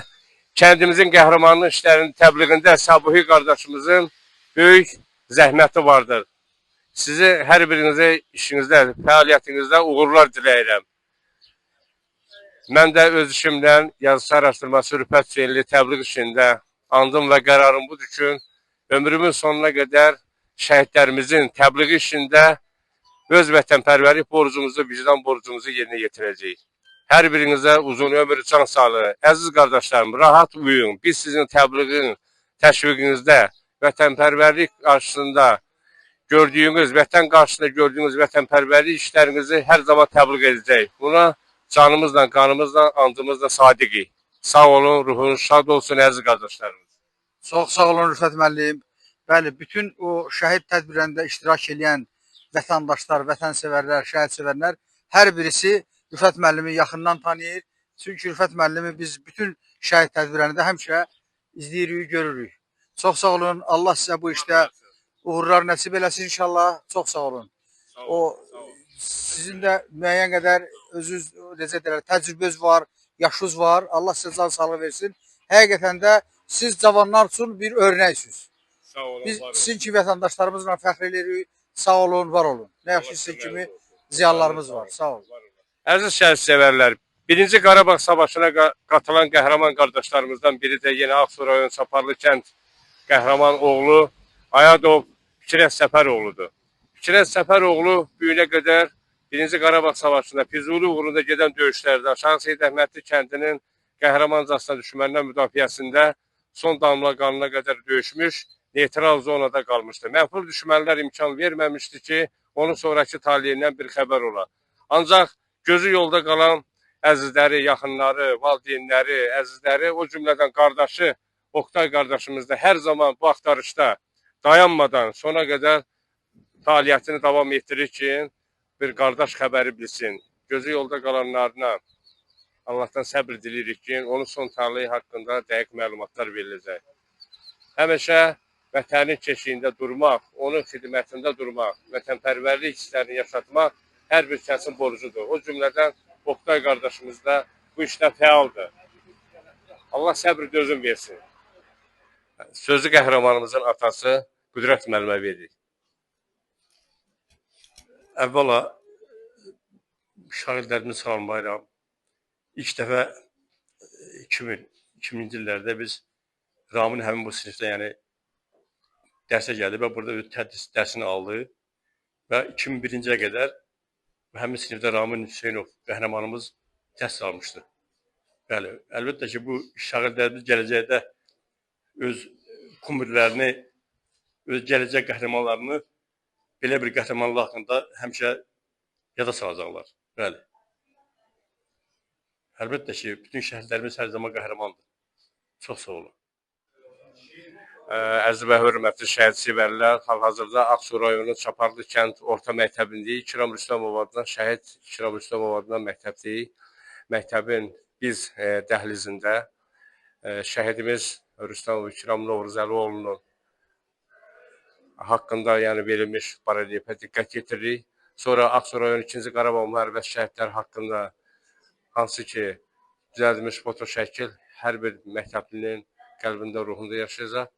kəndimizin qəhrəmanlıq işlərinin təbliğində Sabuhi qardaşımızın böyük zəhməti vardır. Sizi hər birinizə işinizdə, fəaliyyətinizdə uğurlar diləyirəm. Mən də öz işimdən yazıçı araşdırması Rüfət Hüseynli təbliğ işində andım və qərarım budur ki, ömrümün sonuna qədər şəhidlərimizin təbliği işində öz vətənpərvərlik borcumuzu, vicdan borcumuzu yerinə yetirəcəyik. Hər birinizə uzun ömür, can sağlığı. Əziz qardaşlarım, rahat uyuyun. Biz sizin təbliğin, təşviqinizdə, vətənpərvərlik qarşısında gördüyünüz, vətən qarşısında gördüyünüz vətənpərvərlik işlərinizi hər zaman təbliğ edəcəyik. Buna canımızla, qanımızla, andımızla sadiqik. Sağ olun, ruhunuz şad olsun əziz qardaşlarım. Çox sağ olun Rüfət müəllim. Bəli, bütün o şəhid tədbirlərində iştirak edən vətəndaşlar, vətənsevərlər, şəhidsevərlər hər birisi Rüfət müəllimi yaxından tanıyır. Çünki Rüfət müəllimi biz bütün şəhid tədbirlərində həmişə izləyirik, görürük. Çox sağ olun. Allah sizə bu işdə uğurlar nəsib eləsin inşallah. Çox sağ olun. O sizin də müəyyən qədər özünüz necə deyirlər, təcrübəniz var, yaşınız var. Allah sizə can sağlığı versin. Həqiqətən də siz cavanlar üçün bir örnəksiniz. Sağ olun, Biz var olun. sizin kimi vətəndaşlarımızla fəxr edirik. Sağ olun, var olun. Nə yaxşı sizin kimi ziyalılarımız var. Sağ olun. Əziz şəhid sevərlər, Birinci Qarabağ Savaşına qatılan qəhrəman qardaşlarımızdan biri də yenə Ağsu rayon Çaparlı kənd qəhrəman oğlu Ayadov Fikrət Səfəroğludur. Fikrət Səfəroğlu bu günə qədər Birinci Qarabağ Savaşında Füzuli uğrunda gedən döyüşlərdə Aşağı Seyid Əhmədli kəndinin qəhrəmancasına düşməndən müdafiəsində son damla qanına qədər döyüşmüş, neytral zonada qalmışdı. Mənfur düşmənlər imkan verməmişdi ki, onun sonrakı taleyindən bir xəbər ola. Ancaq gözü yolda qalan əzizləri, yaxınları, valideynləri, əzizləri, o cümlədən qardaşı Oqtay qardaşımız da hər zaman bu axtarışda dayanmadan sona qədər fəaliyyətini davam etdirir ki, bir qardaş xəbəri bilsin. Gözü yolda qalanlarına Allahdan səbr diləyirik ki, onun son taleyi haqqında dəqiq məlumatlar veriləcək. Həmişə vətənin keşiyində durmaq, onun xidmətində durmaq, vətənpərvərlik hisslərini yaşatmaq hər bir kəsin borcudur. O cümlədən Oqtay qardaşımız da bu işdə fəaldır. Allah səbr dözüm versin. Sözü qəhrəmanımızın atası Qüdrət müəllimə veririk. Əvvəla şagirdlərimi salamlayıram. İlk dəfə 2000-ci illərdə biz Ramin həmin bu sinifdə, yəni dərsə gəldi və burada öz tədris dərsini aldı və 2001-ci ilə qədər həmin sinifdə Ramin Hüseynov qəhrəmanımız təhsil almışdı. Bəli, əlbəttə ki, bu şagirdlərimiz gələcəkdə öz kumirlərini, öz gələcək qəhrəmanlarını belə bir qəhrəmanlıq haqqında həmişə yada salacaqlar. Bəli. Əlbəttə ki, bütün şəhidlərimiz hər zaman qəhrəmandır. Çox sağ olun. Əziz və hörmətli şəhid sevərlər, hal-hazırda Ağsu rayonu Çaparlı kənd orta məktəbindəyik. İkram Rüstəmov adına, şəhid İkram Rüstəmov adına məktəbdəyik. Məktəbin biz dəhlizində şəhidimiz Rüstəmov İkram Novruzəlioğlunun haqqında, yəni verilmiş barelyefə diqqət yetiririk. Sonra Ağsu rayon 2-ci Qarabağ müharibəsi şəhidləri haqqında hansı ki düzəldilmiş foto şəkil hər bir məktəblinin qəlbində, ruhunda yaşayacaq.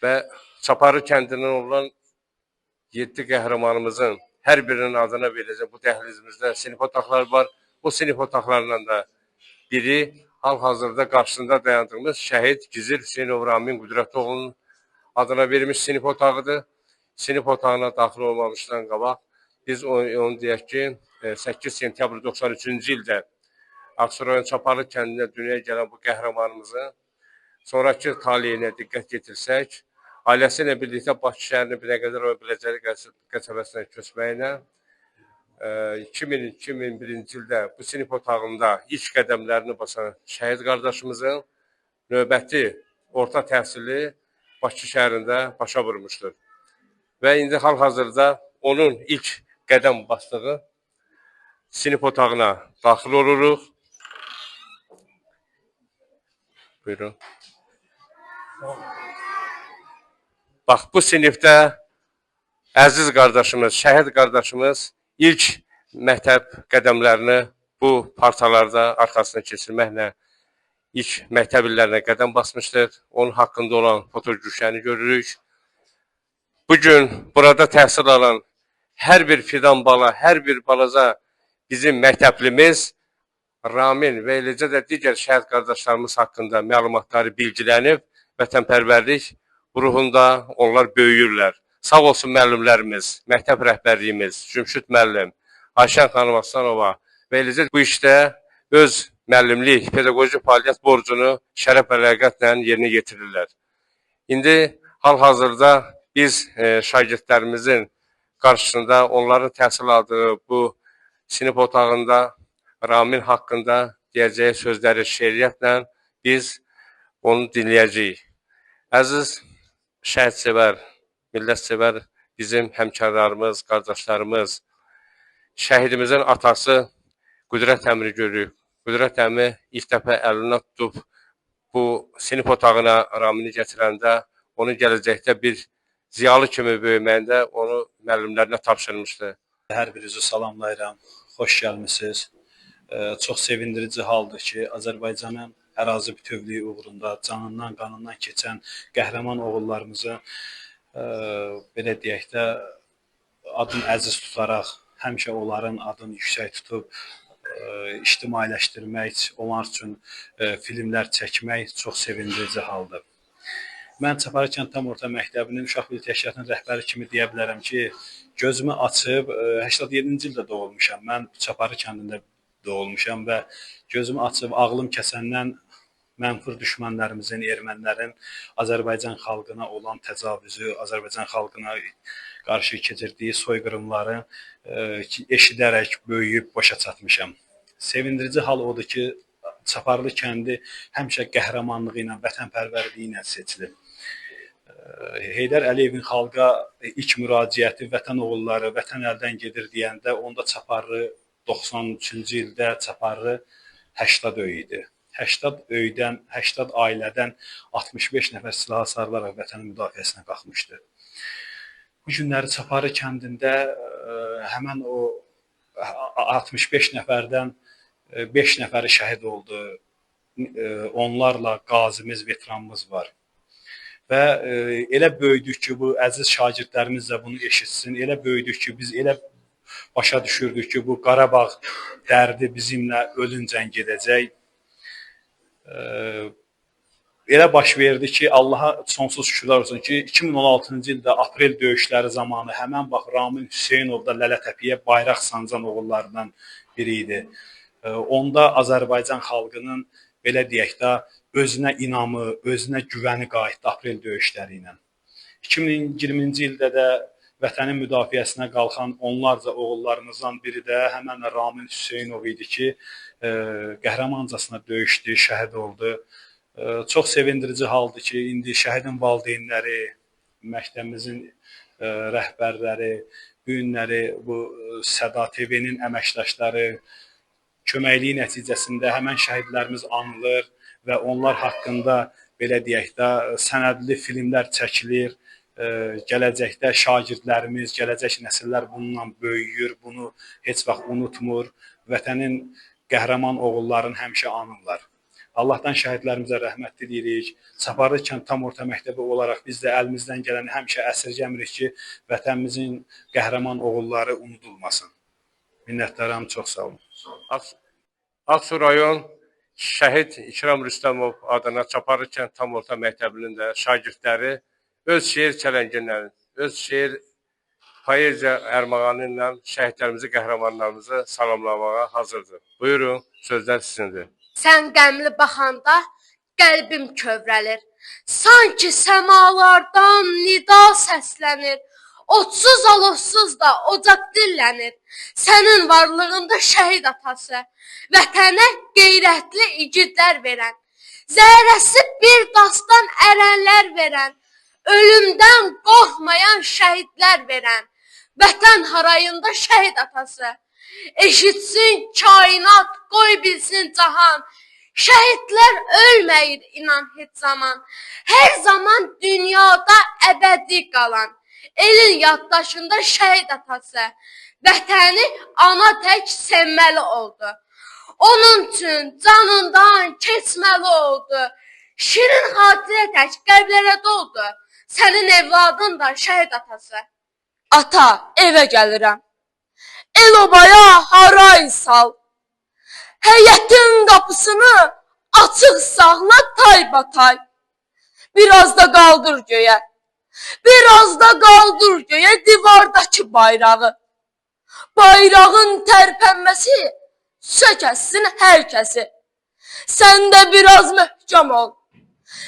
Və Çaparlı kəndindən olan 7 qəhrəmanımızın hər birinin adına veriləcək bu dəhlizimizdə sinif otaqları var. O sinif otaqlarından da biri hal-hazırda qarşısında dayandığımız şəhid Gizir Hüseynov Ramin Qüdrətoğlunun adına verilmiş sinif otağıdır. Sinif otağına daxil olmamışdan qabaq biz onu deyək ki, 8 sentyabr 93-cü ildə Ağsu rayon Çaparlı kəndində dünyaya gələn bu qəhrəmanımızın sonrakı taleyinə diqqət yetirsək, ailəsi ilə birlikdə Bakı şəhərinin Binəqədi rayon Biləcəri qəsəbəsinə köçməklə 2000-2001-ci ildə bu sinif otağında ilk qədəmlərini basan şəhid qardaşımızın növbəti orta təhsili Bakı şəhərində başa vurmuşdur. Və indi hal-hazırda onun ilk qədəm basdığı sinif otağına daxil oluruq. Buyurun. Bax, bu sinifdə əziz qardaşımız, şəhid qardaşımız ilk məktəb qədəmlərini bu partalarda arxasına keçirməklə ilk məktəb illərinə qədəm basmışdır. Onun haqqında olan foto-güşəni görürük. Bugün burada təhsil alan hər bir fidan bala, hər bir balaca bizim məktəblimiz Ramin və eləcə də digər şəhid qardaşlarımız haqqında məlumatları bilgilənib, vətənpərvərlik ruhunda onlar böyüyürlər. Sağ olsun müəllimlərimiz, məktəb rəhbərliyimiz, Cümşüd müəllim, Ayşən xanım Aslanova və eləcə bu işdə öz müəllimlik, pedaqoji fəaliyyət borcunu şərəf və ləyaqətlə yerinə yetirirlər. İndi hal-hazırda biz şagirdlərimizin qarşısında onların təhsil aldığı bu sinif otağında Ramin haqqında deyəcəyi sözləri şeiriyyətlə biz onu dinləyəcəyik. Əziz şəhidsevər, millətsevər bizim həmkarlarımız, qardaşlarımız, şəhidimizin atası Qüdrət əmri görürük. Qüdrət əmi ilk dəfə əlinə tutub bu sinif otağına Ramini gətirəndə onun gələcəkdə bir ziyalı kimi böyüməyində onu müəllimlərinə tapşırmışdı. Hər birinizi salamlayıram. Xoş gəlmisiniz. Çox sevindirici haldır ki, Azərbaycanın ərazi bütövlüyü uğrunda canından, qanından keçən qəhrəman oğullarımızı belə deyək də adını əziz tutaraq həmişə onların adını yüksək tutub ictimailəşdirmək, onlar üçün filmlər çəkmək çox sevindirici haldır. Mən Çaparlı kənd tam orta məktəbinin uşaq birliyi təşkilatının rəhbəri kimi deyə bilərəm ki, gözümü açıb 87-ci ildə doğulmuşam. Mən Çaparlı kəndində doğulmuşam və gözümü açıb ağlım kəsəndən mənfur düşmənlərimizin, ermənilərin Azərbaycan xalqına olan təcavüzü, Azərbaycan xalqına qarşı keçirdiyi soyqırımları eşidərək böyüyüb başa çatmışam. Sevindirici hal odur ki, Çaparlı kəndi həmişə qəhrəmanlığı ilə, vətənpərvərliyi ilə seçilib. Heydər Əliyevin xalqa ilk müraciəti vətən oğulları, vətən əldən gedir deyəndə onda Çaparlı 93-cü ildə Çaparlı 80 öy idi. 80 öydən, 80 ailədən 65 nəfər silaha sarılaraq vətənin müdafiəsinə qalxmışdı. Bu günləri Çaparlı kəndində həmən o 65 nəfərdən 5 nəfəri şəhid oldu. Onlarla qazimiz, veteranımız var. Və elə böyüdük ki, bu əziz şagirdlərimiz də bunu eşitsin. Elə böyüdük ki, biz elə başa düşürdük ki, bu Qarabağ dərdi bizimlə ölüncən gedəcək. Elə baş verdi ki, Allaha sonsuz şükürlər olsun ki, 2016-cı ildə aprel döyüşləri zamanı həmən vaxt Ramin Hüseynov da Lələtəpəyə bayraq sancan oğullarından biri idi. Onda Azərbaycan xalqının belə deyək də özünə inamı, özünə güvəni qayıtdı aprel döyüşləri ilə. 2020-ci ildə də vətənin müdafiəsinə qalxan onlarca oğullarımızdan biri də həmən Ramin Hüseynov idi ki, qəhrəmancasına döyüşdü, şəhid oldu. Çox sevindirici haldır ki, indi şəhidin valideynləri, məktəbimizin rəhbərləri, bu günləri bu Səda TV-nin əməkdaşları köməkliyi nəticəsində həmən şəhidlərimiz anılır və onlar haqqında belə deyək də sənədli filmlər çəkilir. Gələcəkdə şagirdlərimiz, gələcək nəsillər bununla böyüyür, bunu heç vaxt unutmur. Vətənin qəhrəman oğullarını həmişə anırlar. Allahdan şəhidlərimizə rəhmət diləyirik. Çaparlı kənd tam orta məktəbi olaraq biz də əlimizdən gələni həmişə əsirgəmirik ki, vətənimizin qəhrəman oğulları unudulmasın. Minnətdaram, çox sağ olun. Ağsu rayon Şəhid İkram Rüstəmov adına Çaparlı kənd tam orta məktəbinin də şagirdləri öz şeir çələngindən, öz şeir poeziya ərmağanı ilə şəhidlərimizi, qəhrəmanlarımızı salamlamağa hazırdır. Buyurun, sözlər sizindir. Sən qəmli baxanda qəlbim kövrəlir. Sanki səmalardan nida səslənir. Otsuz alovsuz da ocaq dillənir. Sənin varlığında şəhid atası, vətənə qeyrətli igidlər verən, zərrəsi bir dastan ərənlər verən, ölümdən qorxmayan şəhidlər verən, vətən harayında şəhid atası. Eşitsin kainat, qoy bilsin cahan. Şəhidlər ölməyir inan heç zaman. Hər zaman dünyada əbədi qalan. Elin yaddaşında şəhid atası. Vətəni ana tək sevməli oldu. Onun üçün canından keçməli oldu. Şirin xatirə tək qəlblərə doldu. Sənin evladın da şəhid atası. Ata, evə gəlirəm. El obaya haray sal. Həyətin qapısını açıq saxla taybatay. Biraz da qaldır göyə. Biraz da qaldır göyə divardakı bayrağı. Bayrağın tərpənməsi sökəssin hər kəsi. Sən də biraz möhkəm ol.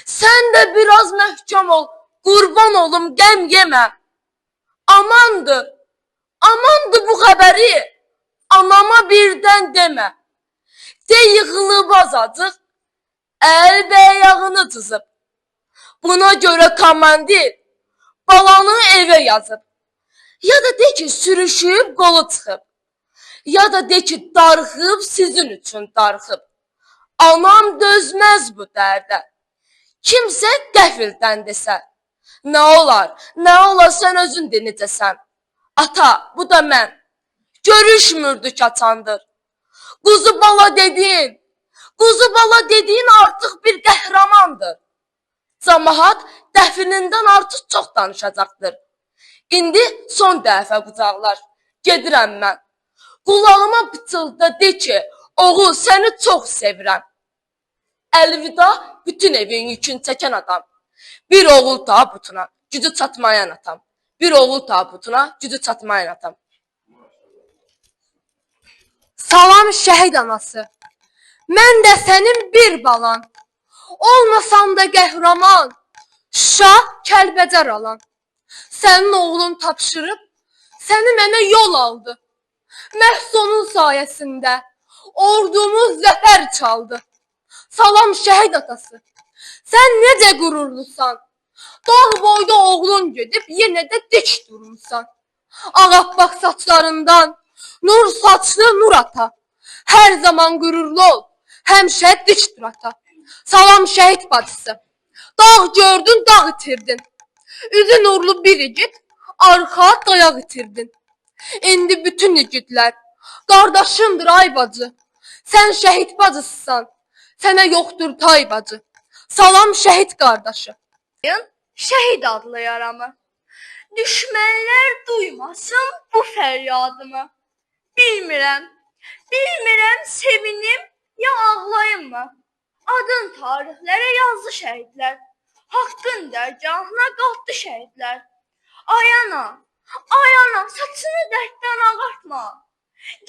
Sən də biraz möhkəm ol. Qurban olum qəm yemə. Amandır. Amandır bu xəbəri anama birdən demə. De yığılıb azacıq, əl və ayağını cızıb. Buna görə komandir balanı evə yazıb. Ya da de ki sürüşüb qolu çıxıb. Ya da de ki darıxıb sizin üçün darıxıb. Anam dözməz bu dərdə. Kimsə qəfildən desə. Nə olar, nə olar sən özün de necəsən. Ata, bu da mən. Görüşmürdük açandır. Quzu bala dedin, Quzu bala dediyin artıq bir qəhrəmandır. Camaat dəfnindən artıq çox danışacaqdır. İndi son dəfə qucaqlar. Gedirəm mən. Qulağıma pıçılda de ki, oğul səni çox sevirəm. Əlvida bütün evin yükünü çəkən adam. Bir oğul tabutuna gücü çatmayan atam. Bir oğul tabutuna gücü çatmayan atam. Salam şəhid anası. Mən də sənin bir balan. Olmasam da qəhrəman, Şuşa, Kəlbəcər alan. Sənin oğlun tapşırıb, səni mənə yol aldı. Məhz onun sayəsində ordumuz zəfər çaldı. Salam şəhid atası. Sən necə qürurlusan? Dağ boyda oğlun gedib yenə də dik durmusan. Ağappaq saçlarından nur saçlı nur ata. Hər zaman qürurlu ol, həmişə dik dur ata. Salam şəhid bacısı. Dağ gördün, dağ itirdin. Üzü nurlu bir igid, arxa dayaq itirdin. İndi bütün igidlər qardaşındır ay bacı. Sən şəhid bacısısan, sənə yoxdur tay bacı. Salam şəhid qardaşı. Şəhid adlı yaramı. Düşmənlər duymasın bu fəryadımı. Bilmirəm, bilmirəm sevinim ya ağlayım mı? Adın tarixlərə yazdı şəhidlər. Haqqın dərgahına qalxdı şəhidlər. Ay ana, ay ana, saçını dərddən ağartma.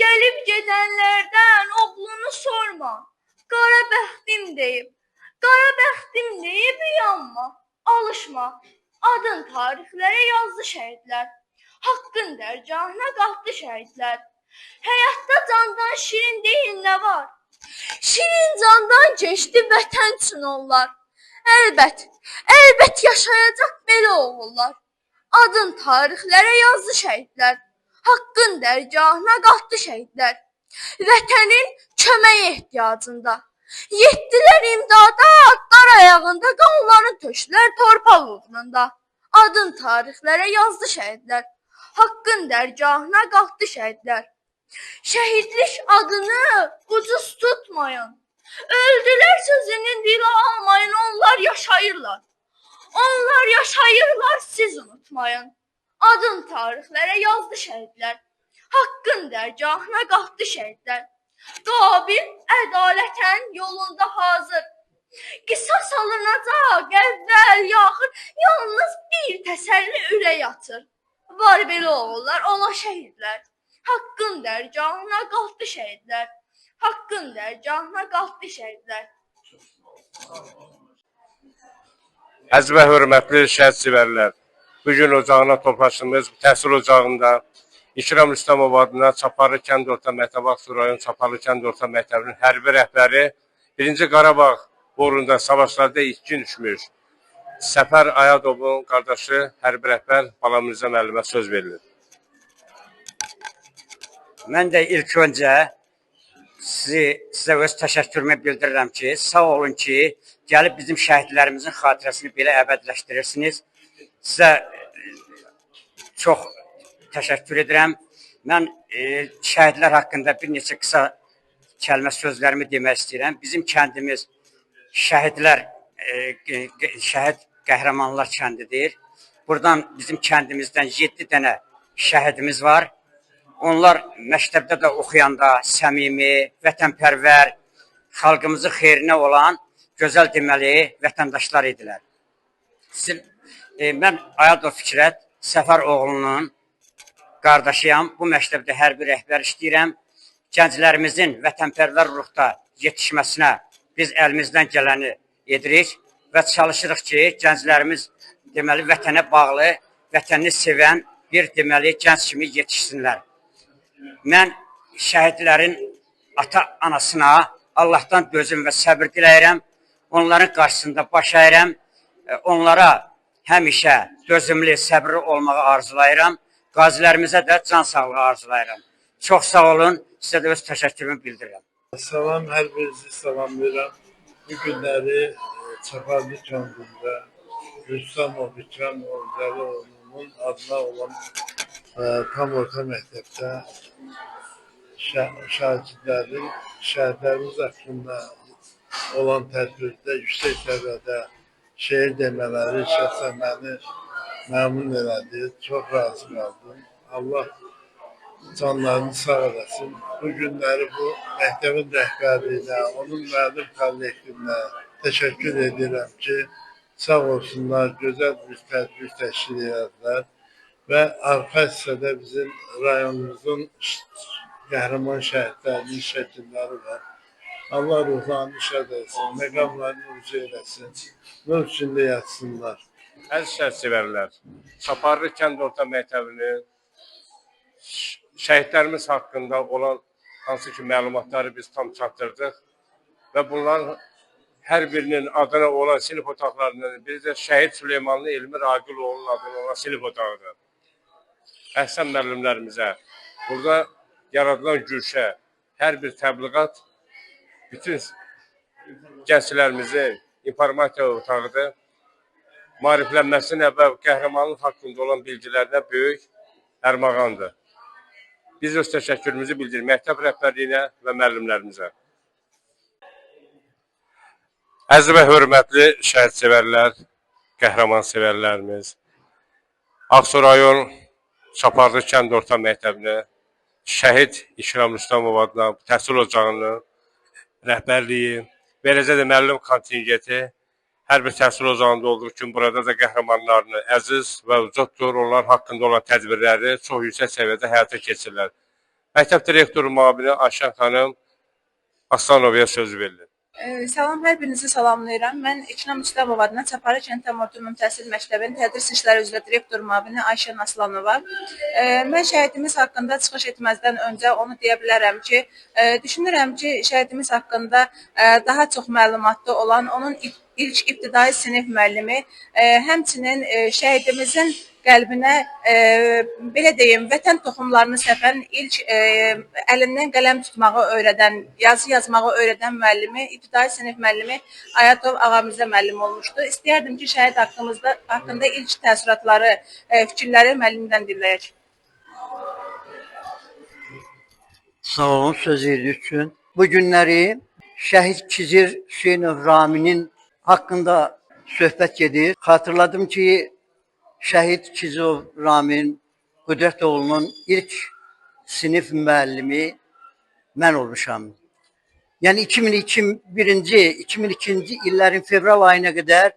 Gəlib gedənlərdən oğlunu sorma. Qara bəxtim deyib, qara bəxtim deyib yanma. Alışma. Adın tarixlərə yazdı şəhidlər. Haqqın dərgahına qalxdı şəhidlər. Həyatda candan şirin deyil nə var? Şirin candan keçdi vətən üçün onlar. Əlbət, əlbət yaşayacaq belə oğullar. Adın tarixlərə yazdı şəhidlər. Haqqın dərgahına qalxdı şəhidlər. Vətənin köməyə ehtiyacında. Yetdilər imdada, qar ayağında, qanların tökdülər torpaq uğrunda. Adın tarixlərə yazdı şəhidlər. Haqqın dərgahına qalxdı şəhidlər. Şəhidlik adını ucuz tutmayın. Öldülər sözünü dilə almayın, onlar yaşayırlar. Onlar yaşayırlar, siz unutmayın. Adın tarixlərə yazdı şəhidlər. Haqqın dərgahına qalxdı şəhidlər. Qabil ədalətən yolunda hazır. Qisas alınacaq əvvəl ya axır, yalnız bir təsəlli ürək atır. Var belə oğullar, ola şəhidlər. Haqqın dərgahına qalxdı şəhidlər. Haqqın dərgahına qalxdı şəhidlər. Əziz və hörmətli şəhid sevərlər, bu gün ocağına toplaşdığımız təhsil ocağında İkram Rüstəmov adına Çaparlı kənd orta məktəbi, Ağsu rayon Çaparlı kənd orta məktəbinin hərbi rəhbəri 1-ci Qarabağ uğrunda savaşlarda itkin düşmüş Səfər Ayadovun qardaşı hərbi rəhbər Bala Mirzə müəllimə söz verilir. Mən də ilk öncə sizə öz təşəkkürümü bildirirəm ki, sağ olun ki, gəlib bizim şəhidlərimizin xatirəsini belə əbədiləşdirirsiniz. Sizə çox təşəkkür edirəm. Mən şəhidlər haqqında bir neçə qısa kəlmə sözlərimi demək istəyirəm. Bizim kəndimiz şəhidlər, şəhid qəhrəmanlar kəndidir. Buradan bizim kəndimizdən 7 dənə şəhidimiz var. Onlar məktəbdə də oxuyanda səmimi, vətənpərvər, xalqımızın xeyrinə olan gözəl deməli vətəndaşlar idilər. Sizin, mən Ayadov Fikrət Səfər oğlunun qardaşıyam. Bu məktəbdə hərbi rəhbər işləyirəm. Gənclərimizin vətənpərvər ruhda yetişməsinə biz əlimizdən gələni edirik və çalışırıq ki, gənclərimiz deməli vətənə bağlı, vətənini sevən bir deməli gənc kimi yetişsinlər. Mən şəhidlərin ata-anasına Allahdan dözüm və səbir diləyirəm. Onların qarşısında baş əyirəm. Onlara həmişə dözümlü, səbirli olmağı arzulayıram. Qazilərimizə də can sağlığı arzulayıram. Çox sağ olun. Sizə də öz təşəkkürümü bildirirəm. Salam, hər birinizi salamlayıram. Bu günləri Çaparlı kəndində Rüstəmov İkram Oğuzəli adına olan tam orta məktəbdə şagirdlərin şəhidlərimiz haqqında olan tədbirdə yüksək səviyyədə şeir demələri şəxsən məni məmnun elədi. Çox razı qaldım. Allah canlarını sağ eləsin. Bu günləri bu məktəbin rəhbərliyinə, onun müəllim kollektivinə təşəkkür edirəm ki, sağ olsunlar, gözəl bir tədbir təşkil elədilər və arxa hissədə bizim rayonumuzun qəhrəman şəhidlərinin şəkilləri var. Allah ruhlarını şad etsin, məqamlarını uca eləsin, nur içində yatsınlar. Əziz şəhid sevərlər, Çaparlı kənd orta məktəbinin şəhidlərimiz haqqında olan hansı ki məlumatları biz tam çatdırdıq və bunların hər birinin adına olan sinif otaqlarından biri də Şəhid Süleymanlı Elmir Aqiloğlu'nun adına olan sinif otağıdır. Əhsən müəllimlərimizə burada yaradılan gülşə, hər bir təbliğat bütün gənclərimizin informasiya otağıdır. Maariflənməsinə və qəhrəmanlıq haqqında olan bilgilərinə böyük ərmağandır. Biz öz təşəkkürümüzü bildiririk məktəb rəhbərliyinə və müəllimlərimizə. Əziz və hörmətli şəhid sevərlər, qəhrəman sevərlərimiz, Ağsu rayon Çaparlı kənd orta məktəbinə Şəhid İkram Rüstəmov adına təhsil ocağının rəhbərliyi, beləcə də müəllim kontingenti hər bir təhsil ocağında olduğu kimi burada da qəhrəmanlarını əziz və ucatdır, onlar haqqında olan tədbirləri çox yüksək səviyyədə həyata keçirirlər. Məktəb direktoru müavini Ayşən xanım Aslanovaya söz verilir. Salam, hər birinizi salamlayıram. Mən İkram Rüstəmov adına Çaparlı kənd tam orta ümumi təhsil məktəbinin tədris işləri üzrə direktor müavini Ayşən Aslanova. Mən şəhidimiz haqqında çıxış etməzdən öncə onu deyə bilərəm ki, düşünürəm ki, şəhidimiz haqqında daha çox məlumatlı olan onun ilk ibtidai sinif müəllimi, həmçinin şəhidimizin qəlbinə belə deyim, vətən toxumlarını səpən ilk əlindən qələm tutmağı öyrədən, yazı yazmağı öyrədən müəllimi, ibtidai sinif müəllimi Ayatov Ağamizə müəllim olmuşdu. İstəyərdim ki, şəhid haqqında ilk təəssüratları, fikirləri müəllimdən dinləyək. Sağ olun söz verdiği üçün. Bu günləri Şəhid Kizir Hüseynov Raminin haqqında söhbət gedir. Xatırladım ki, Şəhid Kizirov Ramin Qüdrətoğlunun ilk sinif müəllimi mən olmuşam. Yəni 2001-ci, 2002-ci illərin fevral ayına qədər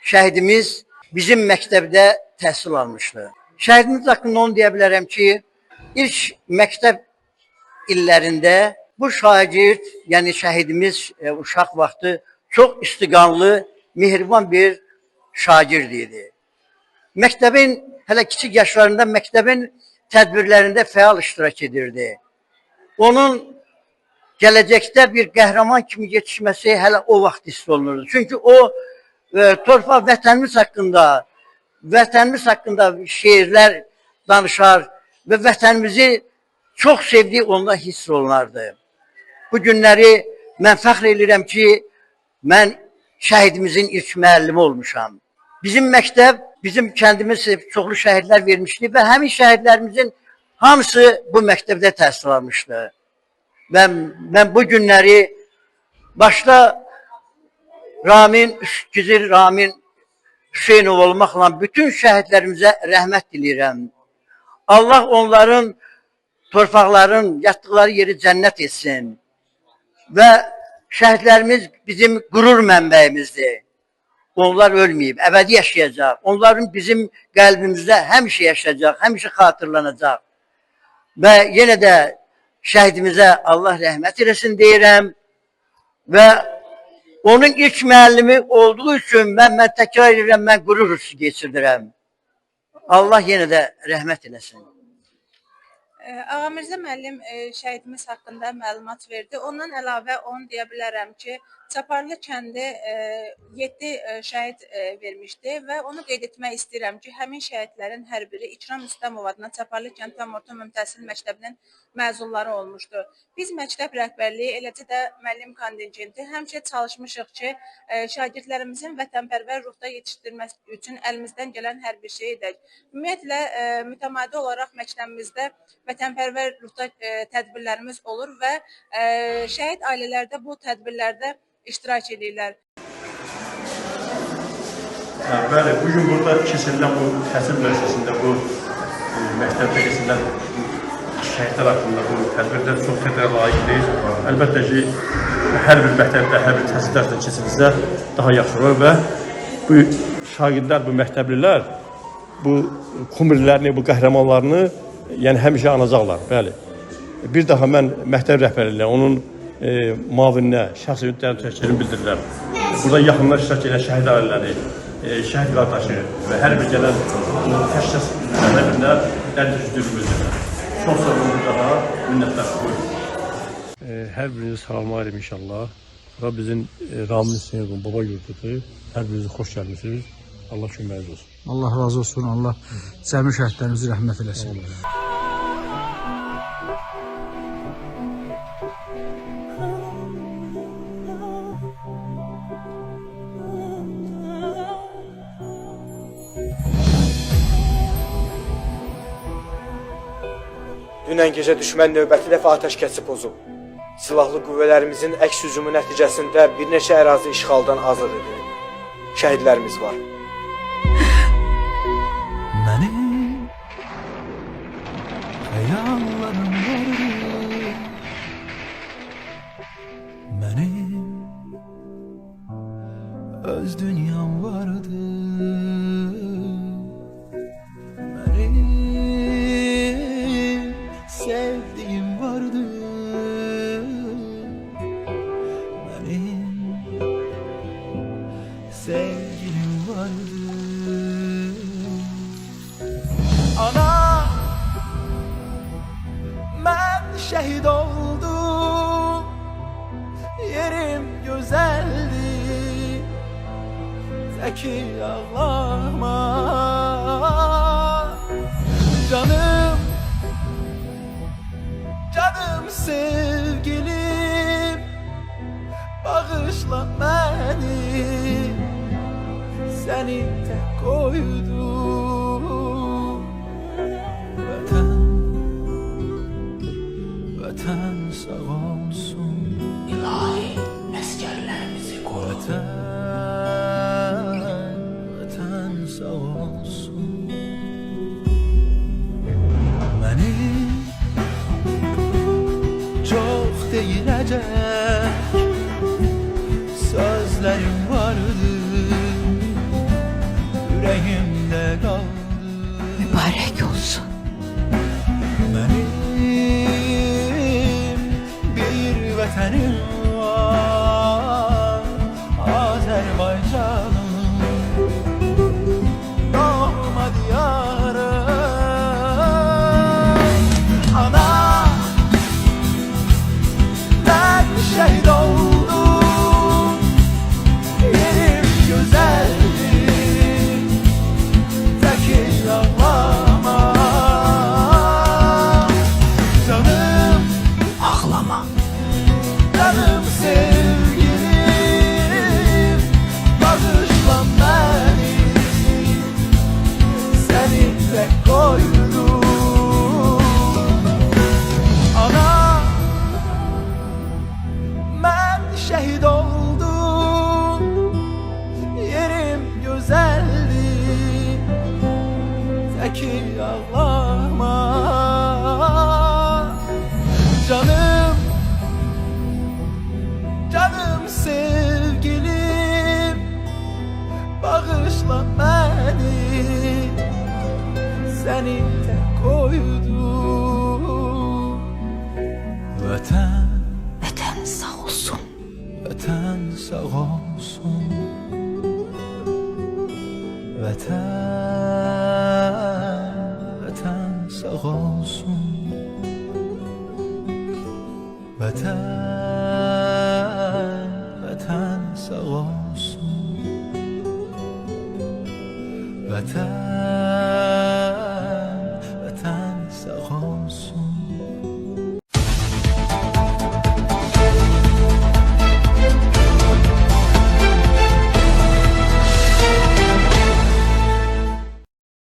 şəhidimiz bizim məktəbdə təhsil almışdı. Şəhidimiz haqqında onu deyə bilərəm ki, ilk məktəb illərində bu şagird, yəni şəhidimiz uşaq vaxtı çox istiqanlı, mehriban bir şagird idi. Məktəbin, hələ kiçik yaşlarında məktəbin tədbirlərində fəal iştirak edirdi. Onun gələcəkdə bir qəhrəman kimi yetişməsi hələ o vaxt hiss olunurdu. Çünki o torpaq vətənimiz haqqında şeirlər danışar və vətənimizi çox sevdiyi onda hiss olunardı. Bu günləri mən fəxr edirəm ki, mən şəhidimizin ilk müəllimi olmuşam. Bizim məktəb, bizim kəndimiz çoxlu şəhidlər vermişdi və həmin şəhidlərimizin hamısı bu məktəbdə təhsil almışdı. Və mən bu günləri başda Ramin, Gizir Ramin Hüseynov olmaqla bütün şəhidlərimizə rəhmət diləyirəm. Allah onların torpaqların, yatdıqları yeri cənnət etsin. Və şəhidlərimiz bizim qürur mənbəyimizdir. Onlar ölməyib, əbədi yaşayacaq. Onların bizim qəlbimizdə həmişə yaşayacaq, həmişə xatırlanacaq. Və yenə də şəhidimizə Allah rəhmət eləsin deyirəm. Və onun ilk müəllimi olduğu üçün mən təkrar edirəm, mən qürur hissi geçirdirəm. Allah yenə də rəhmət eləsin. Ağamirzə müəllim şəhidimiz haqqında məlumat verdi. Ondan əlavə onu deyə bilərəm ki, Çaparlı kəndi 7 şəhid vermişdi və onu qeyd etmək istəyirəm ki, həmin şəhidlərin hər biri İkram Rüstəmov adına Çaparlı kənd tam orta ümumi təhsil məktəbinin məzunları olmuşdu. Biz məktəb rəhbərliyi, eləcə də müəllim kontingenti həmişə çalışmışıq ki, şagirdlərimizin vətənpərvər ruhda yetişdirməsi üçün əlimizdən gələn hər bir şeyi edək. Ümumiyyətlə, mütəmadi olaraq məktəbimizdə vətənpərvər ruhda tədbirlərimiz olur və şəhid ailələri də bu tədbirlərdə iştirak edirlər. Bəli, bugün burada keçirilən bu təhsil müəssisəsində, bu məktəbdə keçirilən şəhidlər haqqında bu tədbirlər çox tədbirə layiqdir. Əlbəttə ki, hər bir məktəbdə, hər bir təhsil dərsində keçirilsə daha yaxşı olar və bu şagirdlər, bu məktəblilər bu kumirlərini, bu qəhrəmanlarını yəni həmişə anacaqlar, bəli. Bir daha mən məktəb rəhbərliyinə, onun müavininə şəxsi təşəkkürümü bildirirəm. Burada yaxından iştirak edən şəhid ailələri, şəhid qardaşı və hər bir gələn təşkilat üzvlərinə təşəkkürümü bildirirəm. Çox sağ olun, bir daha minnətdar. Buyurun. Hər birinizi salamlayıram inşallah. Bura bizim Ramil Hüseynovun baba yurdudur. Hər birinizi xoş gəlmisiniz. Allah köməyiniz olsun. Allah razı olsun. Allah cəmi şəhidlərimizi rəhmət eləsin. Dünən gecə düşmən növbəti dəfə atəşkəsi pozub. Silahlı qüvvələrimizin əks hücumu nəticəsində bir neçə ərazi işğaldan azad edilib. Şəhidlərimiz var. Mənim xəyallarım vardı, mənim öz dünyam vardı, mənim sevdiğim vardı, benim sevgilim vardı. Ana, ben şehit oldum, yerim güzeldi, teki ağlama. Canım, canım sevgilim, bağışla beni, seni tek koydum. Vatan, vatan sağ olsun. İlahi əsgərlərimizi qoru. Vatan, vatan sağ olsun. Benim çok deyilecek sözlerim vardı, yüreğimde kaldı. Mübarek olsun. Benim bir vətänim var, Azerbaycanım, doğma diyarım. Ana, ben şehit oldum, yerim güzeldi, teki ağlama. Canım, ağlama. Canım sevgilim, bağışla beni, seni tek koydum. Ana, ben şehit oldum, yerim güzeldi, teki ağlama. Canım, canım sevgilim, bağışla beni, seni tek koydum. Vatan, Vatan sağ olsun. Vatan sağ olsun. Vatan, vatan sağ olsun. Vatan, vatan sağ olsun. Vatan.